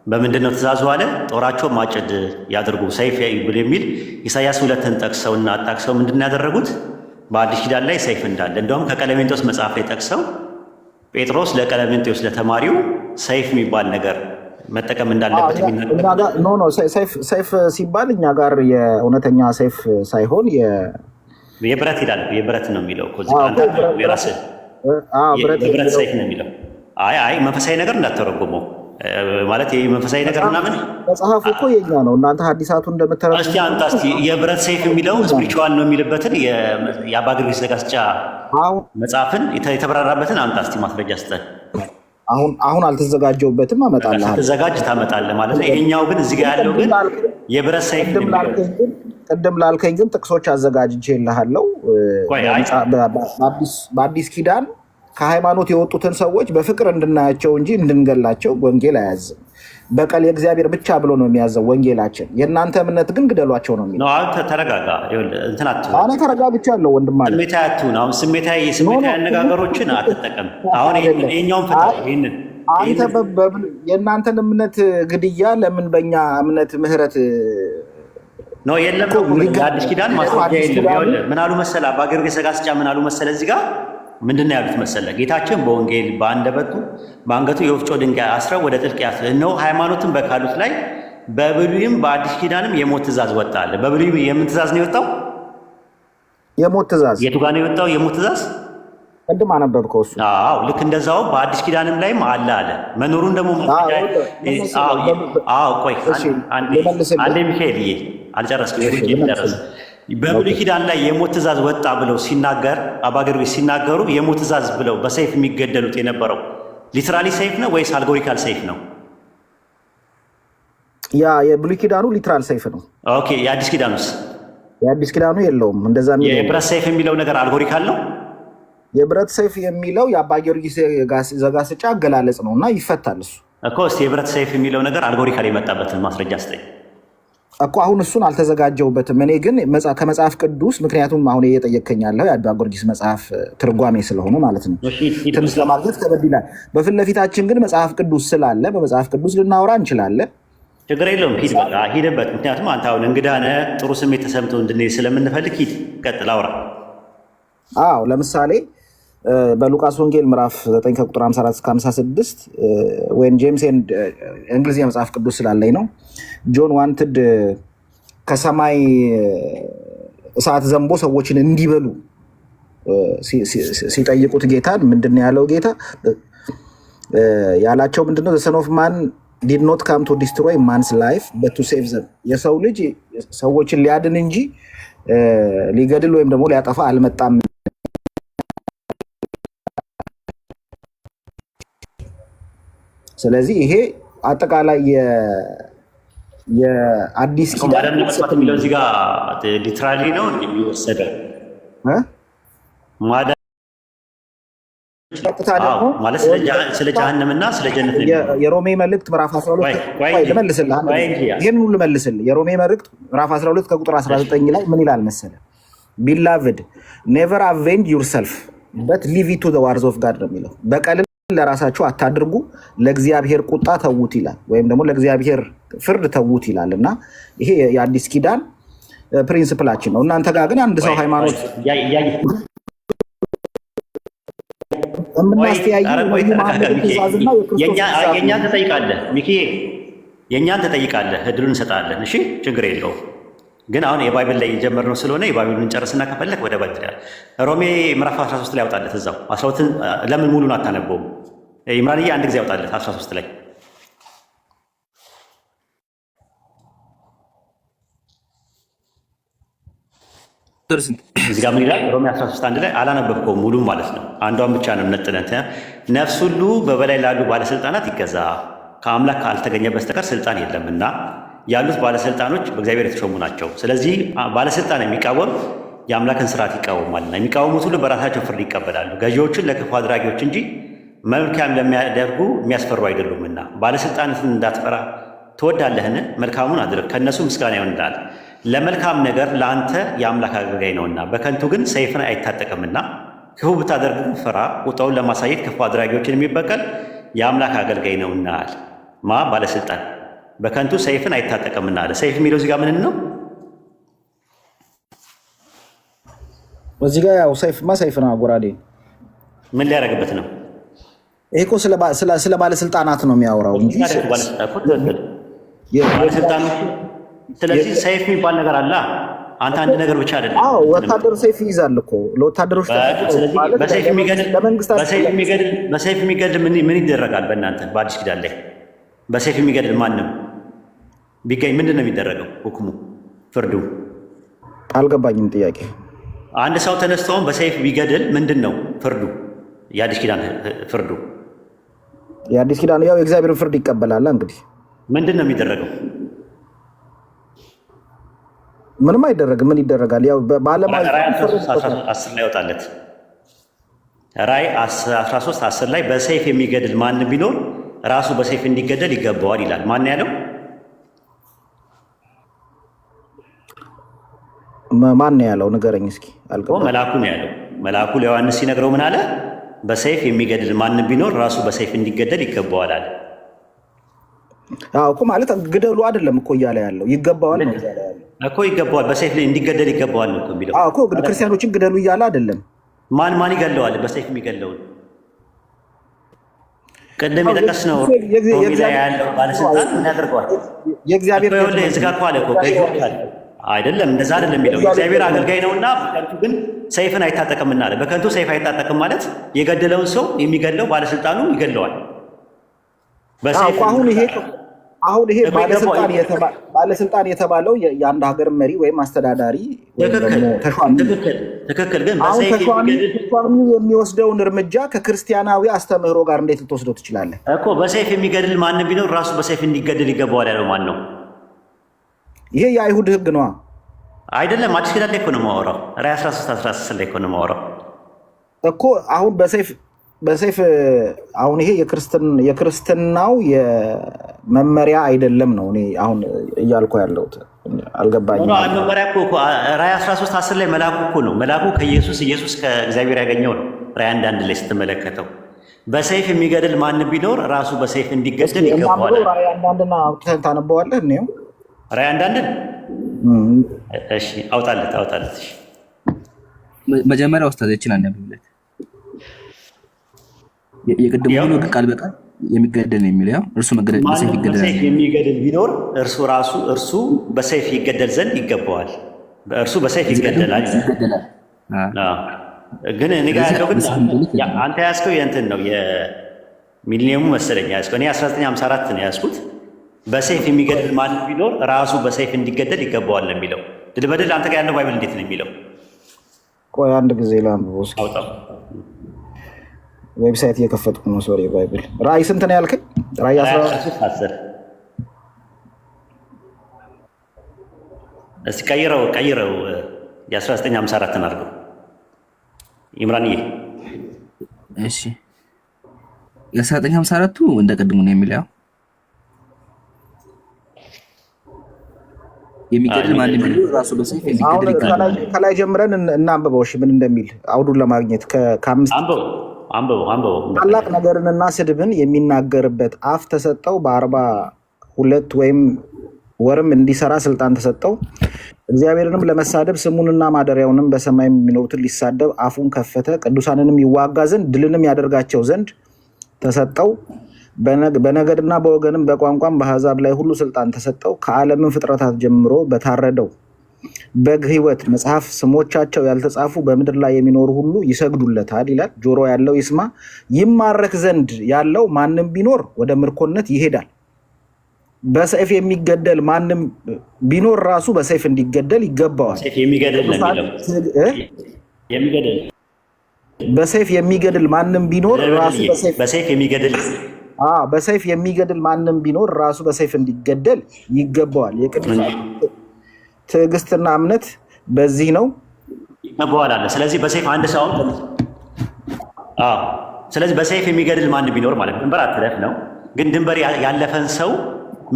በምንድን ነው ትእዛዙ አለ? ጦራቸው ማጭድ ያድርጉ ሰይፍ ብሎ የሚል ኢሳያስ 2ን ጠቅሰውና አጣቅሰው ምንድን ነው ያደረጉት? በአዲስ ኪዳን ላይ ሰይፍ እንዳለ እንደውም ከቀለሜንጦስ መጽሐፍ ላይ ጠቅሰው ጴጥሮስ ለቀለሜንጦስ ለተማሪው ሰይፍ የሚባል ነገር መጠቀም እንዳለበት የሚናገር እኛ ጋር no no፣ ሰይፍ ሲባል እኛ ጋር የእውነተኛ ሰይፍ ሳይሆን የብረት ይላል። የብረት ነው የሚለው እኮ እዚህ ጋር አንተ የራስህ ብረት የብረት የሚለው ሰይፍ ነው የሚለው። አይ አይ፣ መንፈሳዊ ነገር እንዳተረጉመው ማለት ይሄ መንፈሳዊ ነገር ምናምን መጽሐፉ እኮ የኛ ነው። እናንተ ሐዲሳቱ እንደምተረጉሙ እስቲ አንተ እስቲ የብረት ሰይፍ የሚለው spiritual ነው የሚልበትን የአባ ጊዮርጊስ ዘጋስጫ አሁን መጽሐፍን የተብራራበትን አንተ እስቲ ማስረጃ ስጠን። አሁን አልተዘጋጀሁበትም፣ አመጣልሃለሁ። ስትዘጋጅ ታመጣለህ ማለት ነው። ይሄኛው ግን እዚህ ጋር ያለው ግን የብረት ሰይፍ ነው ቅድም የሚለው። ላልከኝ ግን ጥቅሶች አዘጋጅቼልሃለሁ። ቆይ አይ በአዲስ ኪዳን ከሃይማኖት የወጡትን ሰዎች በፍቅር እንድናያቸው እንጂ እንድንገላቸው ወንጌል አያዝም። በቀል የእግዚአብሔር ብቻ ብሎ ነው የሚያዘው ወንጌላችን። የእናንተ እምነት ግን ግደሏቸው ነው የሚለው። ነው። አሁን ተረጋጋ። ይኸውልህ እንትን አትሁን፣ እኔ ተረጋግቻለሁ ወንድም አለ። ስሜታዊ አትሁን። አሁን ስሜታዊ አነጋገሮችን አትጠቀም። አሁን ይሄኛውን ፍታው። ይሄንን አንተ የእናንተን እምነት ግድያ ለምን በእኛ እምነት ምህረት ነው የለም እኮ የአዲስ ኪዳን ማስረጃ የለም። ይኸውልህ ምን አሉ መሰለህ አባ ጊዮርጊስ ዘጋስጫ ምን አሉ መሰለህ እዚህ ጋር ምንድን ነው ያሉት መሰለህ? ጌታችን በወንጌል በአንደበቱ በአንገቱ የወፍጮ ድንጋይ አስረው ወደ ጥልቅ ያስ እነሆ ሃይማኖትን በካዱት ላይ በብሉይም በአዲስ ኪዳንም የሞት ትእዛዝ ወጣ አለ። በብሉይም የምን ትእዛዝ ነው የወጣው? የሞት ትእዛዝ። የቱ ጋር ነው የወጣው የሞት ትእዛዝ? ቅድም አነበብከው እሱ። አዎ፣ ልክ እንደዛው በአዲስ ኪዳንም ላይም አለ አለ። መኖሩን ደግሞ አዎ፣ ቆይ አንዴ ሚካኤልዬ አልጨረስኩም። ጨረስ። በብሉይ ኪዳን ላይ የሞት ትእዛዝ ወጣ ብለው ሲናገር አባ ጊዮርጊስ ሲናገሩ የሞት ትእዛዝ ብለው በሰይፍ የሚገደሉት የነበረው literally ሰይፍ ነው ወይስ allegorical ሰይፍ ነው? ያ የብሉይ ኪዳኑ literal ሰይፍ ነው። Okay፣ የአዲስ ኪዳኑስ? የአዲስ ኪዳኑ የለውም። እንደዛ የሚል የብረት ሰይፍ የሚለው ነገር allegorical ነው። የብረት ሰይፍ የሚለው የአባ ጊዮርጊስ ዘጋስጫ አገላለጽ ነው እና ይፈታል እሱ። እኮ እስኪ የብረት ሰይፍ የሚለው ነገር allegorical የመጣበትን ማስረጃ ስጠኝ። እኮ አሁን እሱን አልተዘጋጀውበትም። እኔ ግን ከመጽሐፍ ቅዱስ ምክንያቱም አሁን እየጠየቅከኝ ያለው የአባ ጊዮርጊስ መጽሐፍ ትርጓሜ ስለሆነ ማለት ነው ትንሽ ለማግኘት ከበድ ይላል። በፊት ለፊታችን ግን መጽሐፍ ቅዱስ ስላለ በመጽሐፍ ቅዱስ ልናወራ እንችላለን። ችግር የለውም። ሂድ፣ በቃ ሂድበት። ምክንያቱም አንተ አሁን እንግዳ ነህ፣ ጥሩ ስሜት ተሰምቶ እንድንሄድ ስለምንፈልግ ሂድ፣ ቀጥል፣ አውራ። አዎ ለምሳሌ በሉቃስ ወንጌል ምዕራፍ 9 ከቁጥር 54 እስከ 56 when James and እንግሊዝኛ መጽሐፍ ቅዱስ ስላለኝ ነው። John wanted ከሰማይ እሳት ዘንቦ ሰዎችን እንዲበሉ ሲጠይቁት ጌታን ምንድን ነው ያለው? ጌታ ያላቸው ምንድነው? Son of Man did not come to destroy man's life but to save them። የሰው ልጅ ሰዎችን ሊያድን እንጂ ሊገድል ወይም ደግሞ ሊያጠፋ አልመጣም። ስለዚህ ይሄ አጠቃላይ የአዲስ ኪዳን ማዳን ለመጥፋት የሚለው እዚህ ጋር literally ነው የሚወሰደው ማዳን ቀጥታ ደግሞ ማለት ስለ ጀሃነምና ስለ ጀነት ነው። የሮሜ መልእክት ምዕራፍ 12 ልመልስልህ፣ ይህን ሁሉ ልመልስልህ። የሮሜ መልእክት ምዕራፍ 12 ከቁጥር 19 ላይ ምን ይላል መሰለህ? Beloved, never avenge yourself, but leave it to the wrath of God ነው የሚለው። በቀልን ለራሳችሁ አታድርጉ፣ ለእግዚአብሔር ቁጣ ተዉት ይላል፣ ወይም ደግሞ ለእግዚአብሔር ፍርድ ተዉት ይላል። እና ይሄ የአዲስ ኪዳን principle ኣችን ነው። እናንተ ጋር ግን አንድ ሰው ሃይማኖት የምናስተያየው ትእዛዝና የክርስቶስ የእኛን ትጠይቃለህ ሚኪዬ፣ የእኛን ትጠይቃለህ፣ እድሉን እንሰጣለን። እሺ ችግር የለውም። ግን አሁን የ Bible ላይ የጀመርነው ስለሆነ የ Bible ኡን እንጨርስና ከፈለክ ወደ Bible ሮሜ ምዕራፍ 13 ላይ ያውጣለት እዛው 12 ለምን ሙሉን አታነበውም? ኢምራንዬ አንድ ጊዜ ያውጣለት 13 ላይ። እዚህ ጋር ምን ይላል? ሮሜ 13 አንድ ላይ አላነበብከውም ሙሉን ማለት ነው። አንዷን ብቻ ነው ነጥለን። ነፍስ ሁሉ በበላይ ላሉ ባለስልጣናት ይገዛ፣ ከአምላክ ካልተገኘ በስተቀር ስልጣን የለምና ያሉት ባለስልጣኖች በእግዚአብሔር የተሾሙ ናቸው። ስለዚህ ባለስልጣን የሚቃወም የአምላክን ስርዓት ይቃወማልና የሚቃወሙት ሁሉ በራሳቸው ፍርድ ይቀበላሉ። ገዢዎችን ለክፉ አድራጊዎች እንጂ መልካም ለሚያደርጉ የሚያስፈሩ አይደሉምና ባለስልጣናትን እንዳትፈራ ትወዳለህን? መልካሙን አድርግ፣ ከእነሱ ምስጋና ይሆንልሃል። ለመልካም ነገር ለአንተ የአምላክ አገልጋይ ነውና፣ በከንቱ ግን ሰይፍን አይታጠቅምና። ክፉ ብታደርግ ግን ፍራ፣ ቁጣውን ለማሳየት ክፉ አድራጊዎችን የሚበቀል የአምላክ አገልጋይ ነውና አለ። ማ ባለስልጣን በከንቱ ሰይፍን አይታጠቅምና አለ። ሰይፍ የሚለው እዚህ ጋር ምን ነው? እዚህ ጋር ያው ሰይፍማ ሰይፍ ነው፣ ጎራዴ። ምን ሊያደርግበት ነው? ይሄ እኮ ስለ ባለስልጣናት ነው የሚያወራው እንጂ ባለስልጣኖቹ። ስለዚህ ሰይፍ የሚባል ነገር አለ። አንተ አንድ ነገር ብቻ አይደለም። አዎ ወታደር ሰይፍ ይይዛል እኮ ለወታደሮች። ስለዚህ በሰይፍ የሚገድል ምን ይደረጋል? በእናንተ በአዲስ ኪዳን ላይ በሰይፍ የሚገድል ማንም ቢገኝ ምንድን ነው የሚደረገው? ሁክሙ ፍርዱ? አልገባኝም ጥያቄ። አንድ ሰው ተነስተውን በሰይፍ ቢገድል ምንድን ነው ፍርዱ? የአዲስ ኪዳን ፍርዱ። የአዲስ ኪዳን ያው የእግዚአብሔርን ፍርድ ይቀበላል። እንግዲህ ምንድን ነው የሚደረገው? ምንም አይደረግም። ምን ይደረጋል? ያው በዓለማዊ ራእይ 13 ላይ ወጣለት። ራእይ 13 10 ላይ በሰይፍ የሚገድል ማንም ቢኖር ራሱ በሰይፍ እንዲገደል ይገባዋል ይላል። ማን ያለው? ማን ነው ያለው? ንገረኝ እስኪ። መልአኩ ነው ያለው። መልአኩ ለዮሐንስ ሲነግረው ምን አለ? በሰይፍ የሚገድል ማንም ቢኖር ራሱ በሰይፍ እንዲገደል ይገባዋል አለ። አዎ እኮ ማለት ግደሉ አይደለም እኮ እያለ ያለው፣ ይገባዋል ነው እያለ ያለው እኮ። ይገባዋል፣ በሰይፍ እንዲገደል ይገባዋል ነው እኮ የሚለው። አዎ እኮ ክርስቲያኖችን ግደሉ እያለ አይደለም። ማን ማን ይገለዋል? በሰይፍ የሚገለውን ቅድም የጠቀስነው ሮሚ ላይ ያለው ባለስልጣን ምን ያደርገዋል? የእግዚአብሔር እዚህ ጋር እኮ አለ እኮ አይደለም፣ እንደዛ አይደለም የሚለው፣ የእግዚአብሔር አገልጋይ ነውና በከንቱ ግን ሰይፍን አይታጠቅምና አለ። በከንቱ ሰይፍ አይታጠቅም ማለት የገደለውን ሰው የሚገድለው ባለስልጣኑ ይገድለዋል። አሁን ይሄ ባለስልጣን የተባለው የአንድ ሀገር መሪ ወይም አስተዳዳሪ ወይም ደግሞ ተሿሚ። ትክክል። ግን አሁን በሰይፍ የሚገድል ተሿሚው የሚወስደውን እርምጃ ከክርስቲያናዊ አስተምህሮ ጋር እንዴት ልትወስደው ትችላለህ? እኮ በሰይፍ የሚገድል ማንም ቢኖር ራሱ በሰይፍ እንዲገድል ይገባዋል ያለው ማን ነው? ይሄ የአይሁድ ሕግ ነዋ። አይደለም፣ አዲስ ኪዳን ላይ እኮ ነው የማወራው። ራዕይ 13 16 ላይ እኮ ነው የማወራው። እኮ አሁን በሰይፍ አሁን ይሄ የክርስትናው የመመሪያ አይደለም ነው እኔ አሁን እያልኩ ያለሁት። አልገባኝም። መመሪያ እኮ ራዕይ 13 10 ላይ መልአኩ እኮ ነው፣ መልአኩ ከኢየሱስ፣ ኢየሱስ ከእግዚአብሔር ያገኘው ነው። ራዕይ 1:1 ላይ ስትመለከተው በሰይፍ የሚገድል ማን ቢኖር ራሱ በሰይፍ እንዲገደል ይገባዋል። ራዕይ 1:1ን አውጥተህ ታነበዋለህ? እኔው ራዕይ 1:1ን እሺ፣ አውጣለት አውጣለት። እሺ። መጀመሪያ ኡስታዝ ይችን አንብብለት። የቅድሙ ያው ሆኖ ግን ቃል በቃል የሚገደል ነው የሚለው፣ ያው እርሱ መገደል በሰይፍ ማንም ይገደላል በሰይፍ የሚለው። የሚገድል ቢኖር እርሱ ራሱ እርሱ በሰይፍ ይገደል ዘንድ ይገባዋል። እርሱ በሰይፍ እዚህ ጋር ደግሞ ይገደላል ይላል። ይገደላል። አዎ። አዎ። ግን እኔ ጋር ስለዚህ ያለው ግን በሰይፍ የሚገድል ይገደላል። አንተ ያዝከው የእንትን ነው የሚሊኒየሙ መሰለኝ ያዝከው። እኔ 1954 ነው ያዝኩት። በሰይፍ የሚገድል ማንም ቢኖር ራሱ በሰይፍ እንዲገደል ይገባዋል ነው የሚለው። ድል በድል አንተ ጋር ያለው Bible እንዴት ነው የሚለው? ቆይ አንድ ጊዜ ላንብበው እስኪ። አውጣው። website እየከፈትኩ ነው። Sorry። Bible ራእይ ስንት ነው ያልከኝ? ራእይ ራእይ 14። 13 10። እስቲ ቀይረው ቀይረው፣ የ1954ን አድርገው ኢምራንዬ። እሺ፣ የ1954ቱ እንደ ቅድሙ ነው የሚለው፣ ያው የሚገድል ማንም የሚገድል ቢኖር ራሱ በሰይፍ አሁን እንዲገደል ከላይ ይገባል። ከላይ ጀምረን እናንብበው እሺ፣ ምን እንደሚል አውዱን ለማግኘት ከአምስት። አንብበው አንብበው አንብበው ታላቅ እንደፈለገ። ነገርንና ስድብን የሚናገርበት አፍ ተሰጠው። በ42 ወይም ወርም እንዲሰራ ስልጣን ተሰጠው። እግዚአብሔርንም ለመሳደብ ስሙንና ማደሪያውንም በሰማይ የሚኖሩትን ሊሳደብ አፉን ከፈተ። ቅዱሳንንም ይዋጋ ዘንድ ድልንም ያደርጋቸው ዘንድ ተሰጠው። በነገድና በወገንም በቋንቋም በአሕዛብ ላይ ሁሉ ስልጣን ተሰጠው። ከዓለምም ፍጥረታት ጀምሮ በታረደው በግ ሕይወት መጽሐፍ ስሞቻቸው ያልተጻፉ በምድር ላይ የሚኖሩ ሁሉ ይሰግዱለታል ይላል። ጆሮ ያለው ይስማ። ይማረክ ዘንድ ያለው ማንም ቢኖር ወደ ምርኮነት ይሄዳል። በሰይፍ የሚገደል ማንም ቢኖር ራሱ በሰይፍ እንዲገደል ይገባዋል። ሰይፍ የሚገድል ነው ቅዱሳን የሚለው። እ? የሚገድል በሰይፍ የሚገድል ማንም ቢኖር ራሱ ድል በሰይፍ በሰይፍ የሚገድል። አዎ፣ በሰይፍ የሚገድል ማንም ቢኖር ራሱ በሰይፍ እንዲገደል ይገባዋል። የቅዱሳን ትዕግስትና እምነት በዚህ ነው። ይገባዋል አለ። ስለዚህ በሰይፍ አንድ ሰው አዎ፣ ስለዚህ በሰይፍ የሚገድል ማንም ቢኖር ማለት ነው። ድንበር አትለፍ ነው። ግን ድንበር ያለፈን ሰው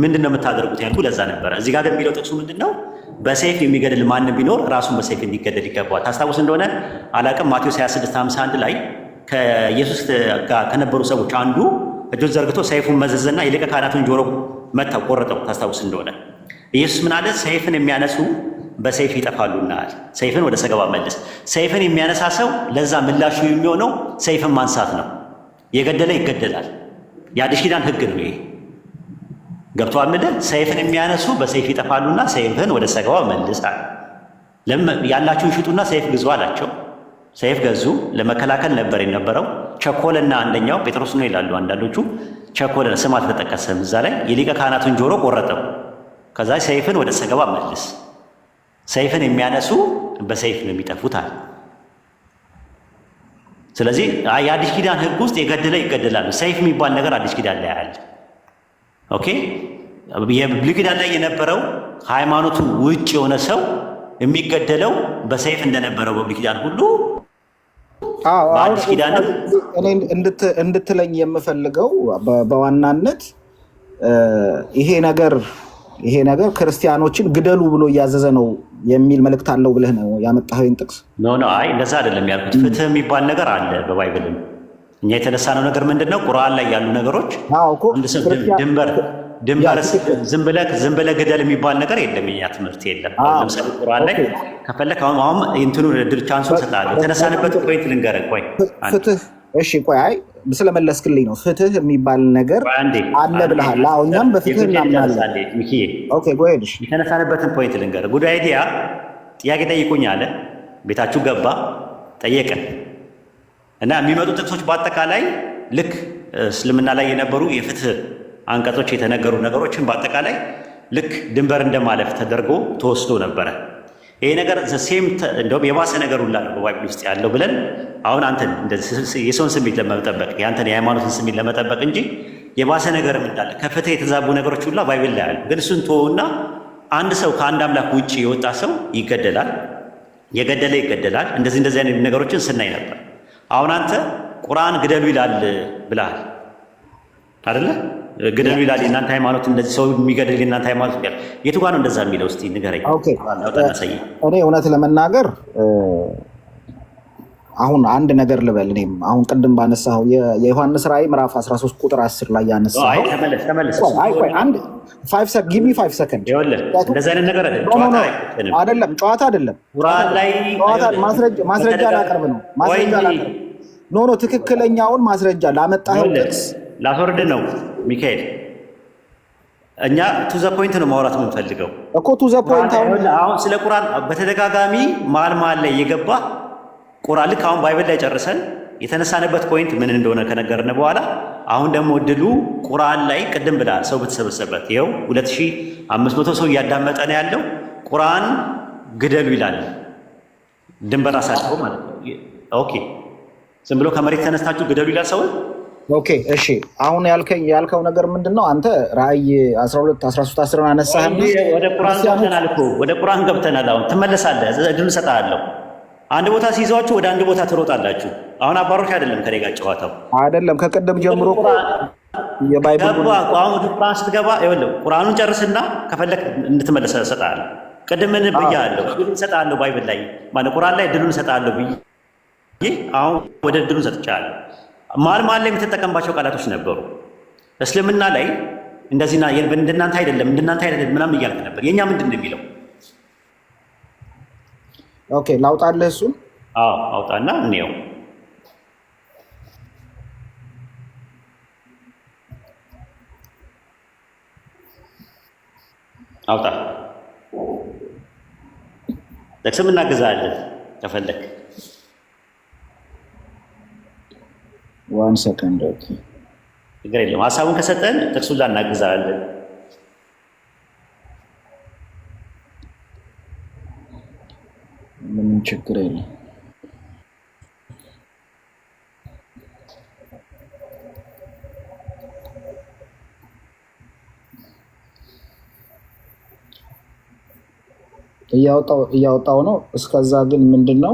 ምንድን ነው የምታደርጉት ያልኩ ለዛ ነበረ። እዚህ ጋር ግን የሚለው ጥቅሱ ምንድን ነው? በሰይፍ የሚገድል ማንም ቢኖር ራሱን በሰይፍ እንዲገደል ይገባዋል። ታስታውስ እንደሆነ አላቅም፣ ማቴዎስ 26:51 ላይ ከኢየሱስ ጋር ከነበሩ ሰዎች አንዱ እጁን ዘርግቶ ሰይፉን መዘዘና የሊቀ ካህናቱን ጆሮ መታው፣ ቆረጠው። ታስታውስ እንደሆነ ኢየሱስ ምን አለ? ሰይፍን የሚያነሱ በሰይፍ ይጠፋሉና አለ። ሰይፍን ወደ ሰገባ መልስ። ሰይፍን የሚያነሳ ሰው ለዛ ምላሹ የሚሆነው ሰይፍን ማንሳት ነው። የገደለ ይገደላል። የአዲስ ኪዳን ሕግ ነው ይሄ። ገብቶሃል? ምልህ ሰይፍን የሚያነሱ በሰይፍ ይጠፋሉና ሰይፍን ወደ ሰገባ መልስ አለ። ለምን ያላችሁን ሽጡና ሰይፍ ግዙ አላቸው። ሰይፍ ገዙ። ለመከላከል ነበር የነበረው። ቸኮለና አንደኛው ጴጥሮስ ነው ይላሉ አንዳንዶቹ። ቸኮለ፣ ስም አልተጠቀሰም እዛ ላይ። የሊቀ ካህናቱን ጆሮ ቆረጠው። ከዛ ሰይፍን ወደ ሰገባ መልስ፣ ሰይፍን የሚያነሱ በሰይፍ ነው የሚጠፉት አለ። ስለዚህ የአዲስ ኪዳን ሕግ ውስጥ የገደለ ይገደላል። ሰይፍ የሚባል ነገር አዲስ ኪዳን ላይ አለ። Okay፣ የብሉይ ኪዳን ላይ የነበረው ሃይማኖቱ ውጭ የሆነ ሰው የሚገደለው በሰይፍ እንደነበረው በብሉይ ኪዳን ሁሉ አዎ፣ አሁን በአዲስ ኪዳንም እኔ እንድትለኝ የምፈልገው በዋናነት ይሄ ነገር ክርስቲያኖችን ግደሉ ብሎ እያዘዘ ነው የሚል መልእክት አለው ብለህ ነው ያመጣኸው ይህን ጥቅስ? No, no፣ አይ እንደዛ አይደለም ያልኩት። ፍትህ የሚባል ነገር አለ በ Bible ም። እኛ የተነሳነው ነገር ምንድን ነው? ቁርአን ላይ ያሉ ነገሮች አዎ እኮ አንድ ሰው ክርስቲያን ድንበር ያ ድንበር ትክክል። ዝም ብለህ ግደል የሚባል ነገር የለም። የኛ ትምህርት የለም። አሁን ለምሳሌ ቁርአን ላይ ከፈለክ አሁን እንትኑ ድል chance ኡን እሰጥሃለሁ። በጣም የተነሳንበት ጥሩ። point ልንገርህ። ቆይ አንዴ ፍትህ፣ እሺ ቆይ፣ አይ ስለመለስክልኝ ነው። ፍትህ የሚባል ነገር ቆይ አንዴ አለ አንዴ ብለሃል። አዎ እኛም በፍትህ የጉዳይ ልጨርስ እናምናለን። አንዴ ሚኪዬ። Okay, go ahead። የተነሳንበትን point ልንገርህ። Good Idea ጥያቄ ጠይቁኝ አለ። ቤታችሁ ገባ ጠየቀ እና የሚመጡ ጥቅሶች በአጠቃላይ ልክ እስልምና ላይ የነበሩ የፍትህ አንቀጾች የተነገሩ ነገሮችን በአጠቃላይ ልክ ድንበር እንደማለፍ ተደርጎ ተወስዶ ነበረ። ይሄ ነገር same እንደውም የባሰ ነገር ሁላ ነው በ Bible ውስጥ ያለው ብለን አሁን አንተን እንደዚህ የሰውን ስሜት ለመጠበቅ፣ የአንተን የሃይማኖትን ስሜት ለመጠበቅ እንጂ የባሰ ነገርም እንዳለ ከፍትህ የተዛቡ ነገሮች ሁላ Bible ላይ አሉ። ግን እሱን ተወውና አንድ ሰው ከአንድ አምላክ ውጭ የወጣ ሰው ይገደላል፣ የገደለ ይገደላል። እንደዚህ እንደዚህ አይነት ነገሮችን ስናይ ነበር። አሁን አንተ ቁርአን ግደሉ ይላል ብለሃል አይደለ? ግደሉ ይላል የእናንተ ሃይማኖት፣ እንደዚህ ሰው የሚገድል የእናንተ ሃይማኖት ይላል። የቱ ጋር ነው እንደዛ የሚለው? እስኪ ንገረኝ። Okay ቁርአን አውጣና አሳየኝ። እኔ እውነት ለመናገር አሁን አንድ ነገር ልበል። እኔም አሁን ቅድም ባነሳኸው የዮሐንስ ራእይ ምዕራፍ 13 ቁጥር 10 ላይ አይ ያነሳኸው ተመለስ ተመለስ። ቆይ፣ አይ ቆይ አንድ give me 5 second። ይኸውልህ እንደዚህ አይነት ነገር አይደለም፣ no no ጨዋታ no አይፈተንም። አይደለም፣ ጨዋታ አይደለም። ቁርአን ላይ ጨዋታ ይኸውልህ ማስረጃ በተደጋ ላቀርብ ነው። ቆይ ማስረጃ እንጂ ላቀርብ no no ትክክለኛውን ማስረጃ ላመጣኸው ይኸውልህ ጥቅስ ላስወርድ ነው ሚካኤል። እኛ to the point ነው ማውራት የምንፈልገው። እኮ to the point አሁን ይኸውልህ አሁን ስለ ቁርአን በተደጋጋሚ መሀል መሀል ላይ የገባ ቁርአን ልክ አሁን Bible ላይ ጨርሰን የተነሳንበት point ምን እንደሆነ ከነገርን በኋላ አሁን ደግሞ እድሉ ቁርአን ላይ ቅድም ብለሃል፣ ሰው በተሰበሰበት ይኸው 2500 ሰው እያዳመጠ ነው ያለው። ቁርአን ግደሉ ይላል፣ ድንበር አሳልፈው ማለት ነው። Okay ዝም ብሎ ከመሬት ተነስታችሁ ግደሉ ይላል ሰውን። Okay እሺ፣ አሁን ያልከኝ ያልከው ነገር ምንድን ነው? አንተ ራእይ 12 13 10 አነሳህና ወደ ቁርአን ክርስቲያኖች ገብተናል እኮ ወደ ቁርአን ገብተናል። አሁን ትመለሳለህ፣ እድሉን እሰጥሃለሁ። አንድ ቦታ ሲይዟችሁ ወደ አንድ ቦታ ትሮጣላችሁ። አሁን አባሮች አይደለም ከኔ ጋር ጨዋታው አይደለም ከቅድም ጀምሮ እኮ የ Bible ገባ። አሁን ወደ ቁርአን ስትገባ ይኸውልህ ቁርአኑን ጨርስና ከፈለክ እንድትመለስ እሰጥሃለሁ። ቅድም ምን ብያለሁ? እድሉን እሰጥሃለሁ። Bible ላይ ማለት ቁርአን ላይ እድሉን እሰጥሃለሁ ብዬ አሁን ወደ እድሉን ሰጥቻለሁ። መሀል መሀል ላይ የምትጠቀምባቸው ቃላቶች ነበሩ። እስልምና ላይ እንደዚህና እንደናንተ አይደለም እንደናንተ አይደለም ምናምን እያልክ ነበር። የእኛ ምንድን ነው የሚለው? Okay ላውጣልህ እሱን። አዎ አውጣና እንየው። አውጣ። ጥቅስም እናግዛለን ከፈለክ። One second okay። ችግር የለውም። ሀሳቡን ከሰጠን ጥቅሱን ላናግዛለን። ምንም ችግር የለም። እያወጣው ነው። እስከዛ ግን ምንድን ነው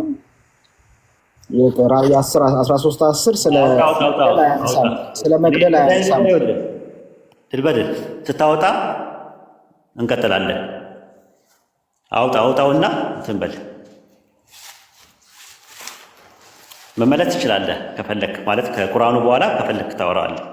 ራእይ 13 10 ስለ አውጣ አውጣ አውጣ መግደል አያነሳም። አውጣ። ስለ መግደል አያነሳም። ትልበድል ስታወጣ እንቀጥላለን። አውጣ አውጣውና እንትን በል መመለስ ትችላለህ ከፈለክ፣ ማለት ከቁርአኑ በኋላ ከፈለክ ታወራዋለህ።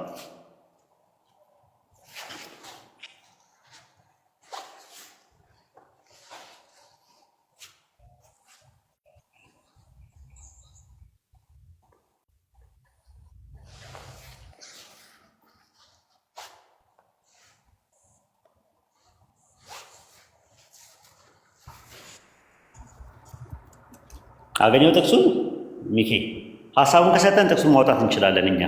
አገኘው ጥቅሱን ሚኪ? ሀሳቡን ከሰጠን ጥቅሱን ማውጣት እንችላለን እኛ።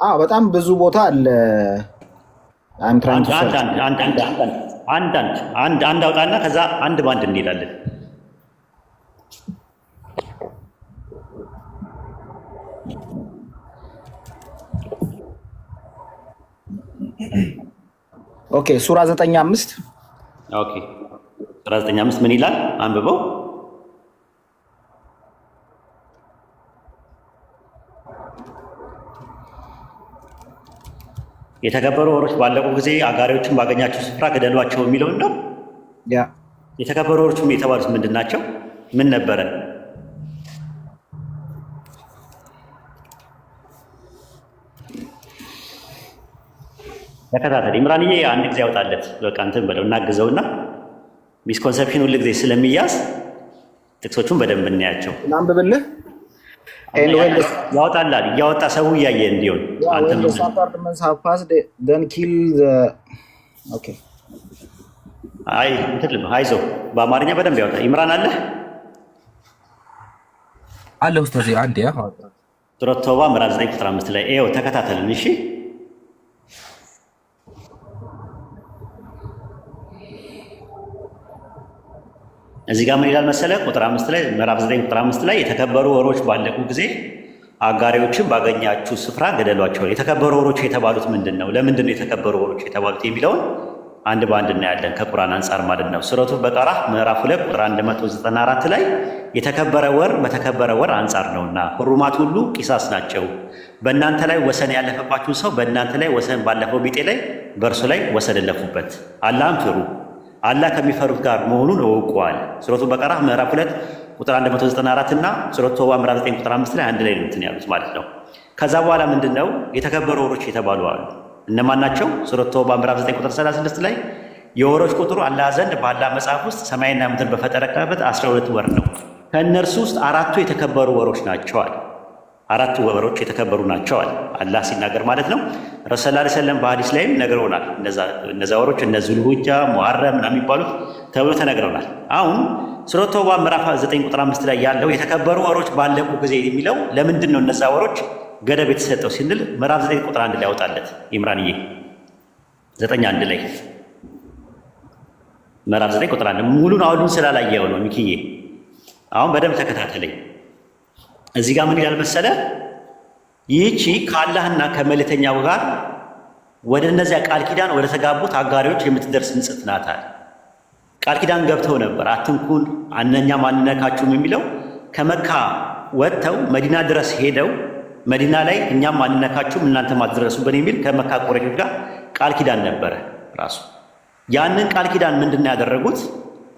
አዎ በጣም ብዙ ቦታ አለ። I'm trying አንድ to አንድ search አንድ አንድ አንድ አንድ አንድ አንድ አንድ አውጣና ከዛ አንድ በአንድ እንሄዳለን። Okay ሱራ 9:5 Okay 95 ምን ይላል? አንብበው። የተከበሩ ወሮች ባለቁ ጊዜ አጋሪዎችን ባገኛቸው ስፍራ ግደሏቸው የሚለውን ነው። ያ የተከበሩ ወሮች የተባሉት ምንድን ናቸው? ምን ነበረ? ተከታተል ኢምራንዬ፣ አንድ ጊዜ ያውጣለት። በቃ እንትን በለው እናግዘውና misconception ሁል ጊዜ ስለሚያዝ ጥቅሶቹን በደንብ እናያቸው። ላንብብልህ። And when the ያወጣላል እያወጣ ሰው እያየ እንዲሆን yeah, when አንተም the sacred months have passed, then kill the okay. አይ እንትን ልበል፣ አይዞህ በአማርኛ በደንብ ያወጣ። ኢምራን አለ አለ ኡስታዝ አንዴ ያ ሱረት ተውባ ምዕራፍ 9 ቁጥር 5 ላይ ይኸው ተከታተልን። እሺ እዚህ ጋር ምን ይላል መሰለ? ቁጥር 5 ላይ ምዕራፍ 9 ቁጥር 5 ላይ የተከበሩ ወሮች ባለቁ ጊዜ አጋሪዎችን ባገኛችሁ ስፍራ ገደሏቸው። የተከበሩ ወሮች የተባሉት ምንድን ነው? ለምንድን ነው የተከበሩ ወሮች የተባሉት የሚለውን አንድ በአንድ እናያለን ከቁርአን አንጻር ማለት ነው። ሱረቱ በቀራ ምዕራፍ 2 ቁጥር 194 ላይ የተከበረ ወር በተከበረ ወር አንጻር ነውና ሁሩማት ሁሉ ቂሳስ ናቸው። በእናንተ ላይ ወሰን ያለፈባችሁ ሰው በእናንተ ላይ ወሰን ባለፈው ቢጤ ላይ በእርሱ ላይ ወሰን እለፉበት፣ አላህን ፍሩ፣ አላህ ከሚፈሩት ጋር መሆኑን እወቁዋል። ሱረቱ በቀራ ምዕራፍ 2 ቁጥር 194 እና ሱረቱ ተውባ ምዕራፍ 9 ቁጥር 5 ላይ አንድ ላይ ነው እንትን ያሉት ማለት ነው። ከዛ በኋላ ምንድን ነው የተከበሩ ወሮች የተባሉ አሉ። እነማን ናቸው? ሱረቱ ተውባ ምዕራፍ 9 ቁጥር 36 ላይ የወሮች ቁጥሩ አላህ ዘንድ በአላህ መጽሐፍ ውስጥ ሰማይና ምድር በፈጠረበት 12 ወር ነው። ከእነርሱ ውስጥ አራቱ የተከበሩ ወሮች ናቸዋል። አራቱ ወሮች የተከበሩ ናቸዋል አላህ ሲናገር ማለት ነው። ረሱል ሰለላሁ ዐለይሂ ወሰለም በሐዲስ ላይም ነግረውናል። እነዛ ወሮች እነ ዙልሂጃ፣ ሙሐረም ምናምን የሚባሉት ተብሎ ተነግረውናል። አሁን ሱረቱ ተውባ ምዕራፍ 9 ቁጥር 5 ላይ ያለው የተከበሩ ወሮች ባለቁ ጊዜ የሚለው ለምንድን ነው እነዛ ወሮች ገደብ የተሰጠው ስንል ምዕራፍ 9 ቁጥር 1 ላይ ያወጣለት ኢምራንዬ፣ 9 1 ላይ፣ ምዕራፍ 9 ቁጥር 1 ሙሉን አውዱን ስላላየው ነው ሚኪዬ። አሁን በደንብ ተከታተለኝ። እዚህ ጋር ምን ይላል መሰለ? ይህቺ ከአላህና ከመልእክተኛው ጋር ወደ እነዚያ ቃል ኪዳን ወደ ተጋቡት አጋሪዎች የምትደርስ ንጽሕት ናት አለ። ቃል ኪዳን ገብተው ነበር። አትንኩን፣ እኛም አንነካችሁም የሚለው ከመካ ወጥተው መዲና ድረስ ሄደው መዲና ላይ እኛም አንነካችሁም እናንተም አትድረሱብን የሚል ከመካ ቁረይሾች ጋር ቃል ኪዳን ነበረ ራሱ። ያንን ቃል ኪዳን ምንድን ነው ያደረጉት?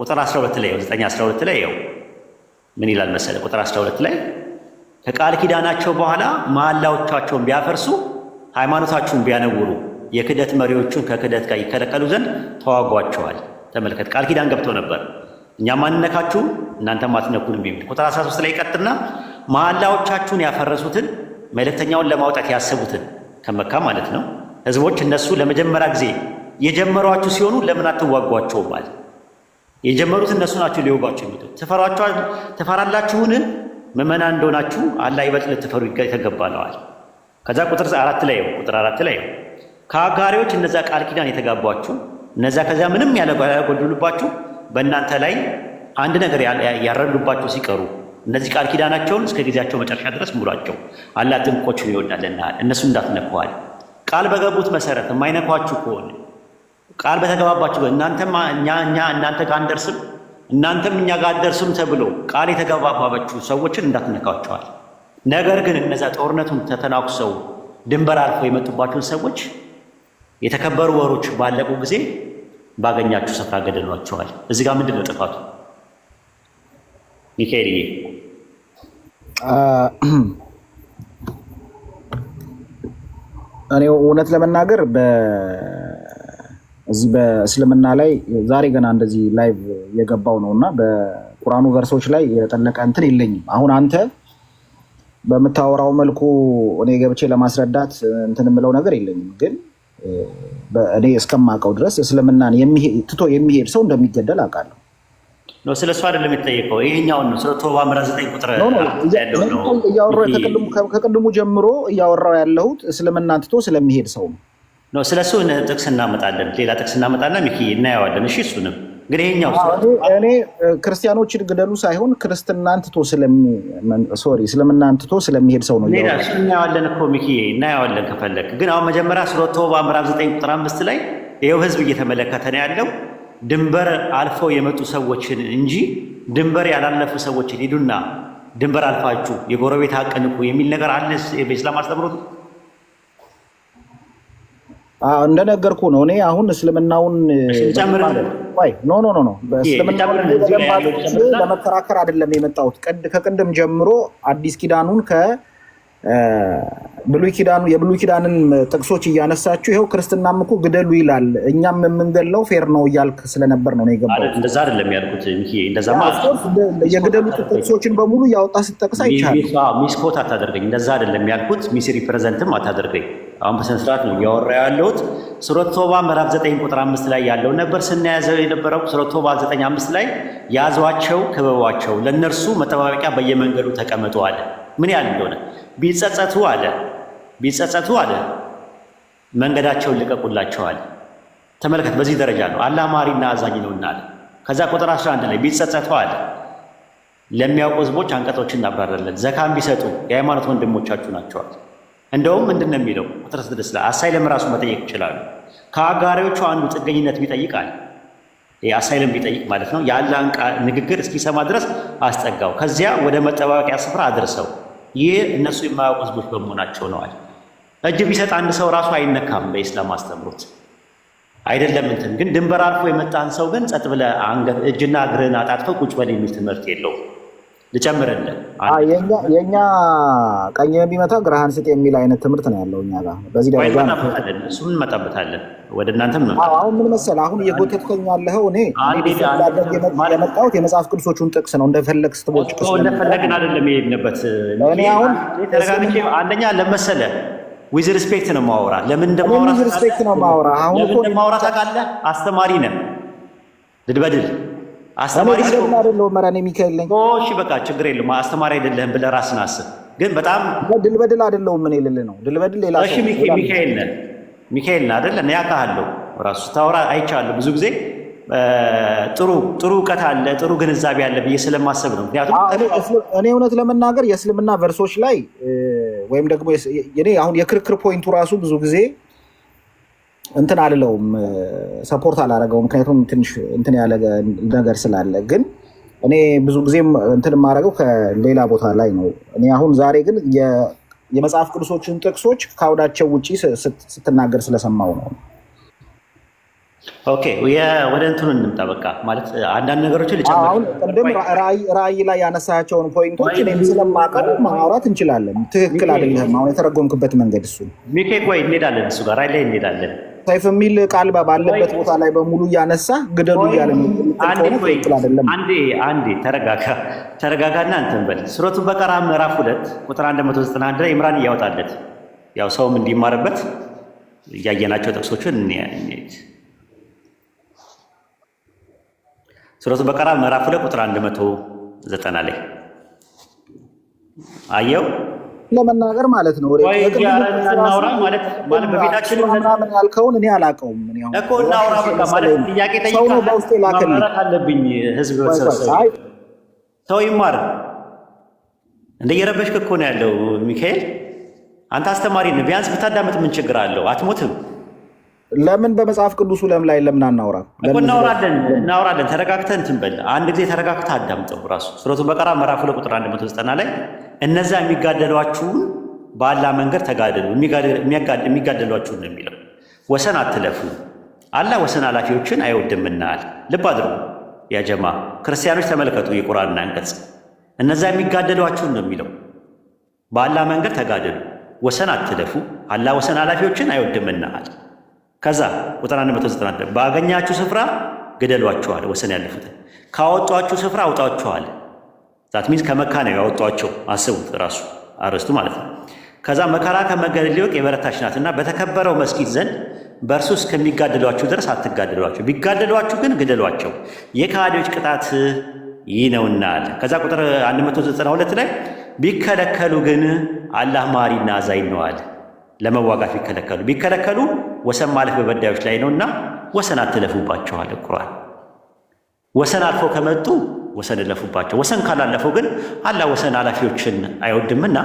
ቁጥር 12 ላይ፣ 9 12 ላይ ይኸው ምን ይላል መሰለ? ቁጥር 12 ላይ ከቃል ኪዳናቸው በኋላ መሐላዎቻቸውን ቢያፈርሱ፣ ሃይማኖታችሁን ቢያነውሩ የክህደት መሪዎቹን ከክህደት ጋር ይከለከሉ ዘንድ ተዋጓቸዋል። ተመልከት፣ ቃል ኪዳን ገብተው ነበር። እኛም አንነካችሁም እናንተም አትነኩንም የሚል። ቁጥር 13 ላይ ይቀጥልና መሐላዎቻችሁን ያፈረሱትን፣ መልእክተኛውን ለማውጣት ያሰቡትን ከመካ ማለት ነው፣ ህዝቦች እነሱ ለመጀመሪያ ጊዜ የጀመሯችሁ ሲሆኑ ለምን አትዋጓቸውም? አለ። የጀመሩት እነሱ ናቸው ሊወጓቸው የሚጡት። ትፈራላችሁን? ምዕመናን እንደሆናችሁ አላህ ይበልጥ ልትፈሩ የተገባ ነው አለ። ከዛ ቁጥር 4 ላይ ከአጋሪዎች እነዛ ቃል ኪዳን የተጋቧችሁ፣ እነዛ ከዚያ ምንም ያላጎደሉባችሁ፣ በእናንተ ላይ አንድ ነገር ያረዱባችሁ ሲቀሩ እነዚህ ቃል ኪዳናቸውን እስከ ጊዜያቸው መጨረሻ ድረስ ሙሏቸው። አላህ ጥንቆችን ይወዳልና እነሱ እንዳትነኩዋል። ቃል በገቡት መሰረት የማይነኳችሁ ከሆነ፣ ቃል በተገባባችሁ እናንተም እኛ እናንተ ጋር አንደርስም፣ እናንተም እኛ ጋር አትደርሱም ተብሎ ቃል የተገባባችሁ ሰዎችን እንዳትነካቸዋል። ነገር ግን እነዛ ጦርነቱን ተተናኩሰው ድንበር አልፈው የመጡባቸውን ሰዎች የተከበሩ ወሮች ባለቁ ጊዜ ባገኛችሁ ስፍራ ገደሏቸዋል። እዚህ ጋር ምንድን ነው ጥፋቱ? ሚካኤልዬ። እኔ እውነት ለመናገር እዚህ በእስልምና ላይ ዛሬ ገና እንደዚህ live የገባው ነው እና በቁርአኑ verse ኦች ላይ የጠለቀ እንትን የለኝም። አሁን አንተ በምታወራው መልኩ እኔ ገብቼ ለማስረዳት እንትን የምለው ነገር የለኝም። ግን እኔ እስከማውቀው ድረስ እስልምናን ትቶ የሚሄድ ሰው እንደሚገደል አውቃለሁ። ስለ እሱ አይደለም የተጠየቀው፣ ይሄኛውን ነው። ስለ ቶባ ምዕራፍ 9 ቁጥር ያለው ነው። ከቅድሙ ጀምሮ እያወራው ያለሁት እስልምናን ትቶ ስለሚሄድ ሰው ነው። ስለ እሱ ጥቅስ እናመጣለን፣ ሌላ ጥቅስ እናመጣና ሚኪ እናየዋለን። እሺ እሱንም ግን ይሄኛው እኔ ክርስቲያኖችን ግደሉ ሳይሆን ክርስትናን ትቶ፣ sorry፣ እስልምናን ትቶ ስለሚሄድ ሰው ነው። እሱ እናየዋለን እኮ ሚኪ፣ እናየዋለን ከፈለግ። ግን አሁን መጀመሪያ ሱረቱ ተውባ ምዕራፍ 9 ቁጥር 5 ላይ ይኸው ህዝብ እየተመለከተ ነው ያለው፣ ድንበር አልፈው የመጡ ሰዎችን እንጂ ድንበር ያላለፉ ሰዎችን ሂዱና ድንበር አልፋችሁ የጎረቤት ሀቅ ንኩ የሚል ነገር አለ በኢስላም አስተምሮት? እንደነገርኩ ነው። እኔ አሁን እስልምናውን no, no, no, no፣ እስልምናውን ለመከራከር አይደለም የመጣሁት። ከቅድም ጀምሮ አዲስ ኪዳኑን ከብሉይ ኪዳኑ የብሉይ ኪዳንን ጥቅሶች እያነሳችሁ ይኸው ክርስትናም እኮ ግደሉ ይላል፣ እኛም የምንገለው fair ነው እያልክ ስለነበር ነው የገባሁት። እንደዛ አይደለም ያልኩት። እንደዛማ የግደሉ ጥቅሶችን በሙሉ እያወጣ ስትጠቅስ አይቻልም። Misquote አታደርገኝ። እንደዛ አይደለም ያልኩት። Misrepresent ም አታደርገኝ። አሁን በስነ ስርዓት ነው እያወራ ያለሁት። ሱረት ቶባ ምዕራፍ 9 ቁጥር 5 ላይ ያለው ነበር ስናያዘው የነበረው። ሱረት ቶባ 9 5 ላይ ያዟቸው፣ ክበቧቸው፣ ለእነርሱ መጠባበቂያ በየመንገዱ ተቀመጡ አለ። ምን ያህል እንደሆነ ቢጸጸቱ አለ፣ ቢጸጸቱ አለ፣ መንገዳቸውን ልቀቁላቸው አለ። ተመልከት፣ በዚህ ደረጃ ነው። አላህ መሐሪና አዛኝ ነውና አለ። ከዛ ቁጥር 11 ላይ ቢጸጸቱ አለ፣ ለሚያውቁ ህዝቦች አንቀጾችን እናብራራለን። ዘካን ቢሰጡ የሃይማኖት ወንድሞቻችሁ ናቸዋል። እንደውም ምንድን ነው የሚለው ቁጥር 6 ላይ asylum ራሱ መጠየቅ ይችላሉ። ከአጋሪዎቹ አንዱ ጥገኝነት ቢጠይቅ አለ፣ asylum ቢጠይቅ ማለት ነው፣ የአላህን ንግግር እስኪሰማ ድረስ አስጠጋው፣ ከዚያ ወደ መጠባበቂያ ስፍራ አድርሰው። ይህ እነሱ የማያውቁ ህዝቦች በመሆናቸው ነው አለ። እጅ ቢሰጥ አንድ ሰው ራሱ አይነካም በኢስላም አስተምሮት አይደለም። እንትን ግን ድንበር አልፎ የመጣን ሰው ግን ጸጥ ብለህ አንገት እጅና እግርህን አጣጥፈህ ቁጭ በል የሚል ትምህርት የለውም። ልጨምርልህ። የእኛ ቀኝ ቢመታ ግራህን ስጥ የሚል አይነት ትምህርት ነው ያለው እኛ ጋር። በዚህ ደረጃ ነው። እንመጣበታለን፣ እሱም እንመጣበታለን። ወደ እናንተም አዎ፣ አሁን ምን መሰለህ፣ አሁን እየጎተትከኝ ያለኸው እኔ የመጣሁት የመጽሐፍ ቅዱሶቹን ጥቅስ ነው። እንደፈለግ ስትቦጭቅ እንደፈለግን አይደለም የሄድንበት። እኔ አሁን ተረጋግቼ አንደኛ ለመሰለ with respect ነው ማወራ። ለምን እንደማወራ with respect ነው ማወራ። አሁን ለምን እንደማወራ ታውቃለህ? አስተማሪ ነህ፣ ልድበድል አስተማሪ አይደለሁም። ኧረ እኔ ሚካኤል ነኝ። እሺ በቃ ችግር የለውም። አስተማሪ አይደለህም ብለህ ራስን አስብ። ግን በጣም ድልበድል አይደለሁም። ምን ልልህ ነው? ድልበድል ሌላ እሺ ሚካኤል ነህ፣ ሚካኤል ነህ አይደለ? እኔ አውቅሃለሁ። ራሱ ስታወራ አይቻለሁ። ብዙ ጊዜ ጥሩ ጥሩ እውቀት አለ፣ ጥሩ ግንዛቤ አለ ብዬ ስለማሰብ ነው። ምክንያቱም እኔ እውነት ለመናገር የእስልምና verse ኦች ላይ ወይም ደግሞ እኔ አሁን የክርክር point ኡ ራሱ ብዙ ጊዜ እንትን አልለውም፣ support አላረገውም። ምክንያቱም ትንሽ እንትን ያለ ነገር ስላለ፣ ግን እኔ ብዙ ጊዜም እንትን የማደርገው ከሌላ ቦታ ላይ ነው። እኔ አሁን ዛሬ ግን የመጽሐፍ ቅዱሶችን ጥቅሶች ከአውዳቸው ውጭ ስትናገር ስለሰማው ነው። Okay፣ ወደ እንትኑ እንምጣ። በቃ ማለት አንዳንድ ነገሮችን ልጨምር። አሁን ቅድም ራእይ ላይ ያነሳቸውን point ኦች እኔም ስለማውቀው ማውራት እንችላለን። ትክክል አይደለህም አሁን የተረጎምክበት መንገድ እሱ። ሚኬ ቆይ እንሄዳለን፣ እሱ ጋር ራእይ ላይ እንሄዳለን። ሰይፍ የሚል ቃል ባለበት ቦታ ላይ በሙሉ እያነሳ ግደሉ እያለ ትክክል አይደለም። አንዴ አንዴ ተረጋጋ፣ ተረጋጋና እንትን በል። ሱረቱ በቀራ ምዕራፍ 2 ቁጥር 191 ላይ ኢምራን እያወጣለት ያው ሰውም እንዲማርበት እያየናቸው ጥቅሶችን እንሂድ። ሱረቱ በቀራ ምዕራፍ 2 ቁጥር 190 ላይ አየው ለመናገር ማለት ነው። እናውራ ማለት ማለት በቤታችን ምናምን ያልከውን እኔ አላውቀውም እኮ እናውራ በቃ ማለት ጥያቄ ሰው ነው በውስጥ የላከልኝ። ማብራራት አለብኝ። ህዝብ በተሰበሰበ ሰው ይማር። እንደ እየረበሽክ እኮ ነው ያለው ሚካኤል። አንተ አስተማሪ ነህ። ቢያንስ ብታዳምጥ ምን ችግር አለው? አትሞትም። ለምን በመጽሐፍ ቅዱሱ ለም ላይ ለምን አናውራ? እናውራለን፣ እናውራለን። ተረጋግተህ እንትን በል። አንድ ጊዜ ተረጋግተህ አዳምጠው። ራሱ ሱረቱ በቀራ ምዕራፍ 2 ቁጥር 190 ላይ እነዛ የሚጋደሏችሁን በአላህ መንገድ ተጋደሉ፣ የሚጋደሏችሁን ነው የሚለው። ወሰን አትለፉ፣ አላህ ወሰን አላፊዎችን አይወድምና አለ። ልብ አድርጉ ያ ጀማ ክርስቲያኖች ተመልከቱ፣ የቁርአንን አንቀጽ። እነዛ የሚጋደሏችሁን ነው የሚለው። በአላህ መንገድ ተጋደሉ፣ ወሰን አትለፉ፣ አላህ ወሰን አላፊዎችን አይወድምና አለ። ከዛ ቁጥር 191 ባገኛችሁ ስፍራ ግደሏቸዋል፣ ወሰን ያለፉትን ካወጧችሁ ስፍራ አውጧቸዋል። That means ከመካ ነው ያወጧቸው። አስቡት ራሱ አርስቱ ማለት ነው። ከዛ መከራ ከመገደል ይልቅ የበረታች ናትና በተከበረው መስጊድ ዘንድ በእርሱ እስከሚጋደሏችሁ ድረስ አትጋደሏቸው፣ ቢጋደሏችሁ ግን ግደሏቸው፣ የከሃዲዎች ቅጣት ይህ ነውና አለ። ከዛ ቁጥር 192 ላይ ቢከለከሉ ግን አላህ መሐሪና አዛኝ ነው አለ። ለመዋጋት ቢከለከሉ ወሰን ማለፍ በበዳዮች ላይ ነውና ወሰን አትለፉባቸዋል። ቁርአን ወሰን አልፈው ከመጡ ወሰን እለፉባቸው፣ ወሰን ካላለፈው ግን አላህ ወሰን አላፊዎችን አይወድምና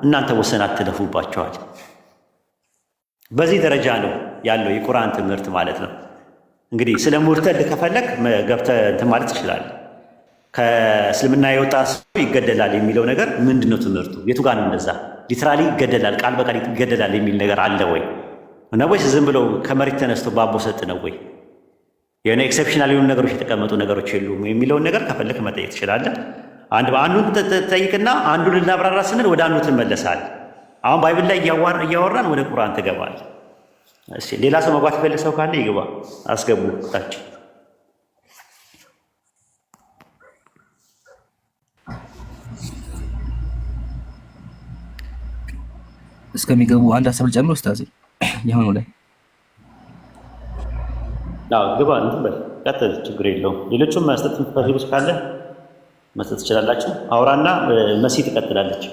እናንተ ወሰን አትለፉባቸዋል። በዚህ ደረጃ ነው ያለው የቁርአን ትምህርት ማለት ነው። እንግዲህ ስለ ሙርተድ ከፈለግ ገብተህ እንትን ማለት ትችላለህ። ከእስልምና የወጣ ሰው ይገደላል የሚለው ነገር ምንድን ነው ትምህርቱ? የቱ ጋር ነው እንደዛ literally ይገደላል፣ ቃል በቃል ይገደላል የሚል ነገር አለ ወይ? እና ወይስ ዝም ብለው ከመሬት ተነስቶ ባቦ ሰጥ ነው ወይ? የሆነ exceptional የሆኑ ነገሮች የተቀመጡ ነገሮች የሉም የሚለውን ነገር ከፈለክ መጠየቅ ትችላለህ። አንዱን ትጠይቅና አንዱን ልናብራራ ስንል ወደ አንዱ ትመለሳለህ። አሁን Bible ላይ እያወራን ወደ ቁርአን ትገባለህ። ሌላ ሰው መግባት የፈለገ ሰው ካለ ይግባ፣ አስገቡ ታች። እስከሚገቡ አንድ ሀሳብ ልጨምር ኡስታዝ፣ የሆነው ላይ ግባ፣ እንትን በል ቀጥል፣ ችግር የለውም። ሌሎቹም መስጠት የምትፈልጉት ካለ መስጠት ትችላላችሁ። አውራና መሲ ትቀጥላለች።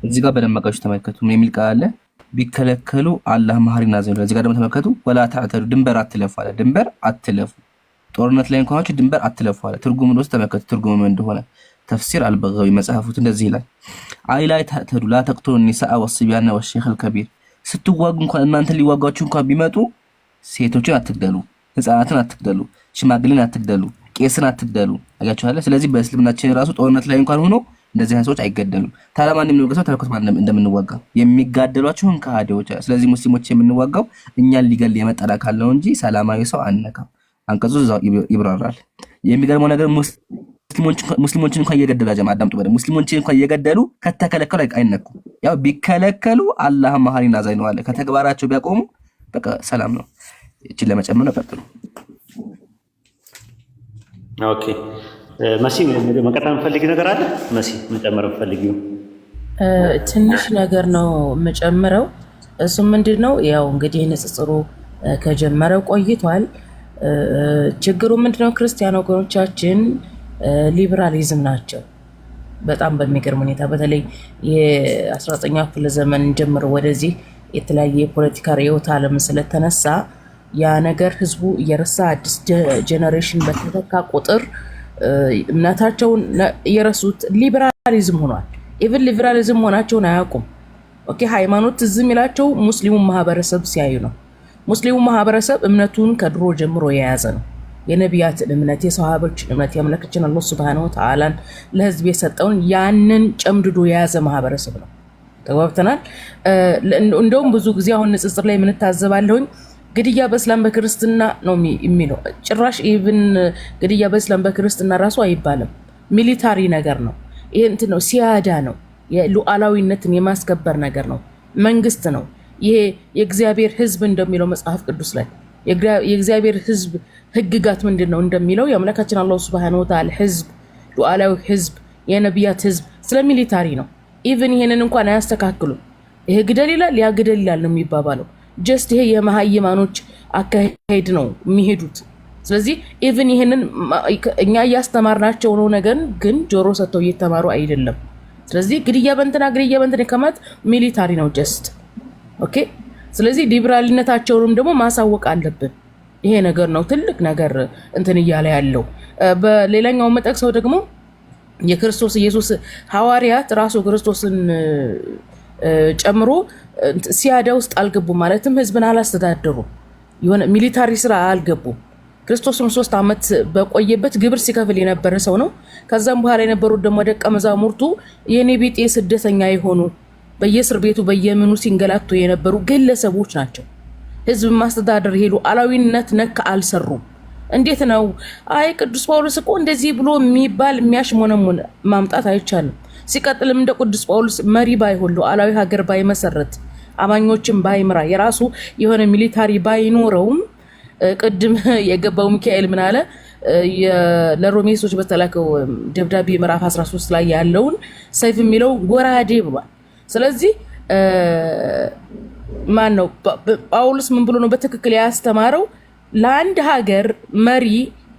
እዚህ ጋር በደንብ አድርጋችሁ ተመልከቱ። ምን የሚል ቃል አለ? ቢከለከሉ አላህ መሐሪና አዛኝ ነው። እዚህ ጋር ደግሞ ተመልከቱ። ولا تعتدوا ድንበር አትለፉ አለ። ድንበር አትለፉ፣ ጦርነት ላይ እንኳን ድንበር አትለፉ አለ። ትርጉሙን ውስጥ ተመልከቱ፣ ትርጉሙ ምን እንደሆነ ተፍሲር አልበገዊ መጽሐፉት እንደዚህ ይላል። أي لا تعتدوا لا تقتلوا النساء والصبيان والشيخ الكبير። ስትዋጉ እንኳን እናንተ ሊዋጓችሁ እንኳን ቢመጡ ሴቶችን አትግደሉ፣ ህፃናትን አትግደሉ፣ ሽማግሌን አትግደሉ፣ ቄስን አትግደሉ። አያችኋለ። ስለዚህ በእስልምናችን ራሱ ጦርነት ላይ እንኳን ሆኖ እንደዚህ አይነት ሰዎች አይገደሉም። ታዲያ ማን የሚወጋ ሰው ተመልከቱ፣ ማን እንደምንዋጋ የሚጋደሏቸውን ከሃዲዎች። ስለዚህ ሙስሊሞች የምንዋጋው እኛን ሊገል የመጣ አካል ነው እንጂ ሰላማዊ ሰው አንነካም። አንቀጹ እዛው ይብራራል። የሚገርመው ነገር ሙስሊሞችን እንኳን እየገደሉ፣ ጀማ አዳምጡ በደንብ፣ ሙስሊሞችን እንኳን እየገደሉ ከተከለከሉ አይነኩም። ያው ቢከለከሉ አላህ መሐሪና አዛኝ ነው አለ። ከተግባራቸው ቢያቆሙ በቃ ሰላም ነው። እችን ለመጨመር ነው። ቀጥሉ። Okay መሲ፣ መቀጠል የምፈልጊው ነገር አለ? መሲ፣ መጨመር የምፈልጊው? ትንሽ ነገር ነው የምጨምረው። እሱም ምንድን ነው፣ ያው እንግዲህ ንጽጽሩ ከጀመረ ቆይቷል። ችግሩ ምንድን ነው? ክርስቲያን ወገኖቻችን ሊበራሊዝም ናቸው። በጣም በሚገርም ሁኔታ በተለይ የ19ኛው ክፍለ ዘመን ጀምሮ ወደዚህ የተለያየ የፖለቲካ ርዕዮተ ዓለም ስለተነሳ ያ ነገር ህዝቡ እየረሳ አዲስ generation በተተካ ቁጥር እምነታቸውን እየረሱት ሊበራሊዝም ሆኗል። Even liberalism መሆናቸውን አያውቁም። Okay፣ ሃይማኖት ትዝ የሚላቸው ሙስሊሙ ማህበረሰብ ሲያዩ ነው። ሙስሊሙ ማህበረሰብ እምነቱን ከድሮ ጀምሮ የያዘ ነው። የነቢያትን እምነት፣ የሰሃቦችን እምነት፣ የአምላካችን አላህ ሱብሃነሁ ወተዓላን ለህዝብ የሰጠውን ያንን ጨምድዶ የያዘ ማህበረሰብ ነው። ተግባብተናል። እንደውም ብዙ ጊዜ አሁን ንጽጽር ላይ የምንታዘባለሁኝ ግድያ በእስላም በክርስትና ነው የሚለው። ጭራሽ even ግድያ በእስላም በክርስትና ራሱ አይባልም። Military ነገር ነው። ይሄ እንትን ነው፣ ሲያዳ ነው። የሉዓላዊነትን የማስከበር ነገር ነው። መንግስት ነው። ይሄ የእግዚአብሔር ህዝብ እንደሚለው መጽሐፍ ቅዱስ ላይ የእግዚአብሔር ህዝብ ህግጋት ምንድን ነው እንደሚለው የአምላካችን አላሁ ሱብሃነሁ ወተዓላ ህዝብ፣ ሉዓላዊ ህዝብ፣ የነቢያት ህዝብ ስለ military ነው። Even ይሄንን እንኳን አያስተካክሉም። ይሄ ግደል ይላል፣ ያ ግደል ይላል ነው የሚባባለው። Just ይሄ የመሀይማኖች አካሄድ ነው የሚሄዱት። ስለዚህ even ይሄንን እኛ እያስተማርናቸው ነው፣ ነገር ግን ጆሮ ሰጥተው እየተማሩ አይደለም። ስለዚህ ግድያ በእንትና ግድያ በእንትና ከማለት military ነው just okay። ስለዚህ ሊበራልነታቸውንም ደግሞ ማሳወቅ አለብን። ይሄ ነገር ነው ትልቅ ነገር እንትን እያለ ያለው። በሌላኛው መጠቅሰው ደግሞ የክርስቶስ ኢየሱስ ሐዋርያት ራሱ ክርስቶስን ጨምሮ ሲያዳ ውስጥ አልገቡም። ማለትም ህዝብን አላስተዳደሩም። የሆነ military ስራ አልገቡም። ክርስቶስም 3 ዓመት በቆየበት ግብር ሲከፍል የነበረ ሰው ነው። ከዛም በኋላ የነበሩት ደግሞ ደቀ መዛሙርቱ የኔ ቢጤ ስደተኛ የሆኑ በየእስር ቤቱ በየምኑ ሲንገላቱ የነበሩ ግለሰቦች ናቸው። ህዝብ ማስተዳደር ይሄ ሉዓላዊነት ነክ አልሰሩም። እንዴት ነው? አይ ቅዱስ ጳውሎስ እኮ እንደዚህ ብሎ የሚባል የሚያሽሞነሙን ማምጣት አይቻልም። ሲቀጥልም እንደ ቅዱስ ጳውሎስ መሪ ባይሆን፣ ሉዓላዊ ሀገር ባይመሰረት፣ አማኞችን ባይምራ፣ የራሱ የሆነ military ባይኖረውም፣ ቅድም የገባው ሚካኤል ምን አለ? ለሮሜ ሰዎች በተላከው ደብዳቤ ምዕራፍ 13 ላይ ያለውን ሰይፍ የሚለው ጎራዴ ብሏል። ስለዚህ ማን ነው ጳውሎስ ምን ብሎ ነው በትክክል ያስተማረው? ለአንድ ሀገር መሪ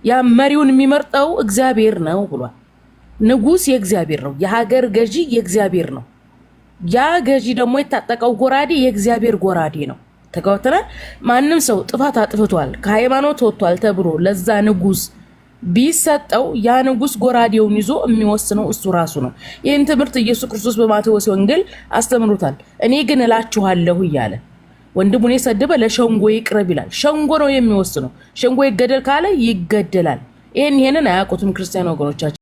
ያ መሪውን የሚመርጠው እግዚአብሔር ነው ብሏል። ንጉስ የእግዚአብሔር ነው። የሀገር ገዢ የእግዚአብሔር ነው። ያ ገዢ ደግሞ የታጠቀው ጎራዴ የእግዚአብሔር ጎራዴ ነው። ተግባብተናል። ማንም ሰው ጥፋት አጥፍቷል፣ ከሃይማኖት ወጥቷል ተብሎ ለዛ ንጉስ ቢሰጠው ያ ንጉስ ጎራዴውን ይዞ የሚወስነው እሱ ራሱ ነው። ይህን ትምህርት ኢየሱስ ክርስቶስ በማቴዎስ ወንጌል አስተምሮታል። እኔ ግን እላችኋለሁ እያለ ወንድሙን የሰደበ ለሸንጎ ይቅረብ ይላል። ሸንጎ ነው የሚወስነው። ሸንጎ ይገደል ካለ ይገደላል። ይህንን አያውቁትም ክርስቲያን ወገኖቻችን።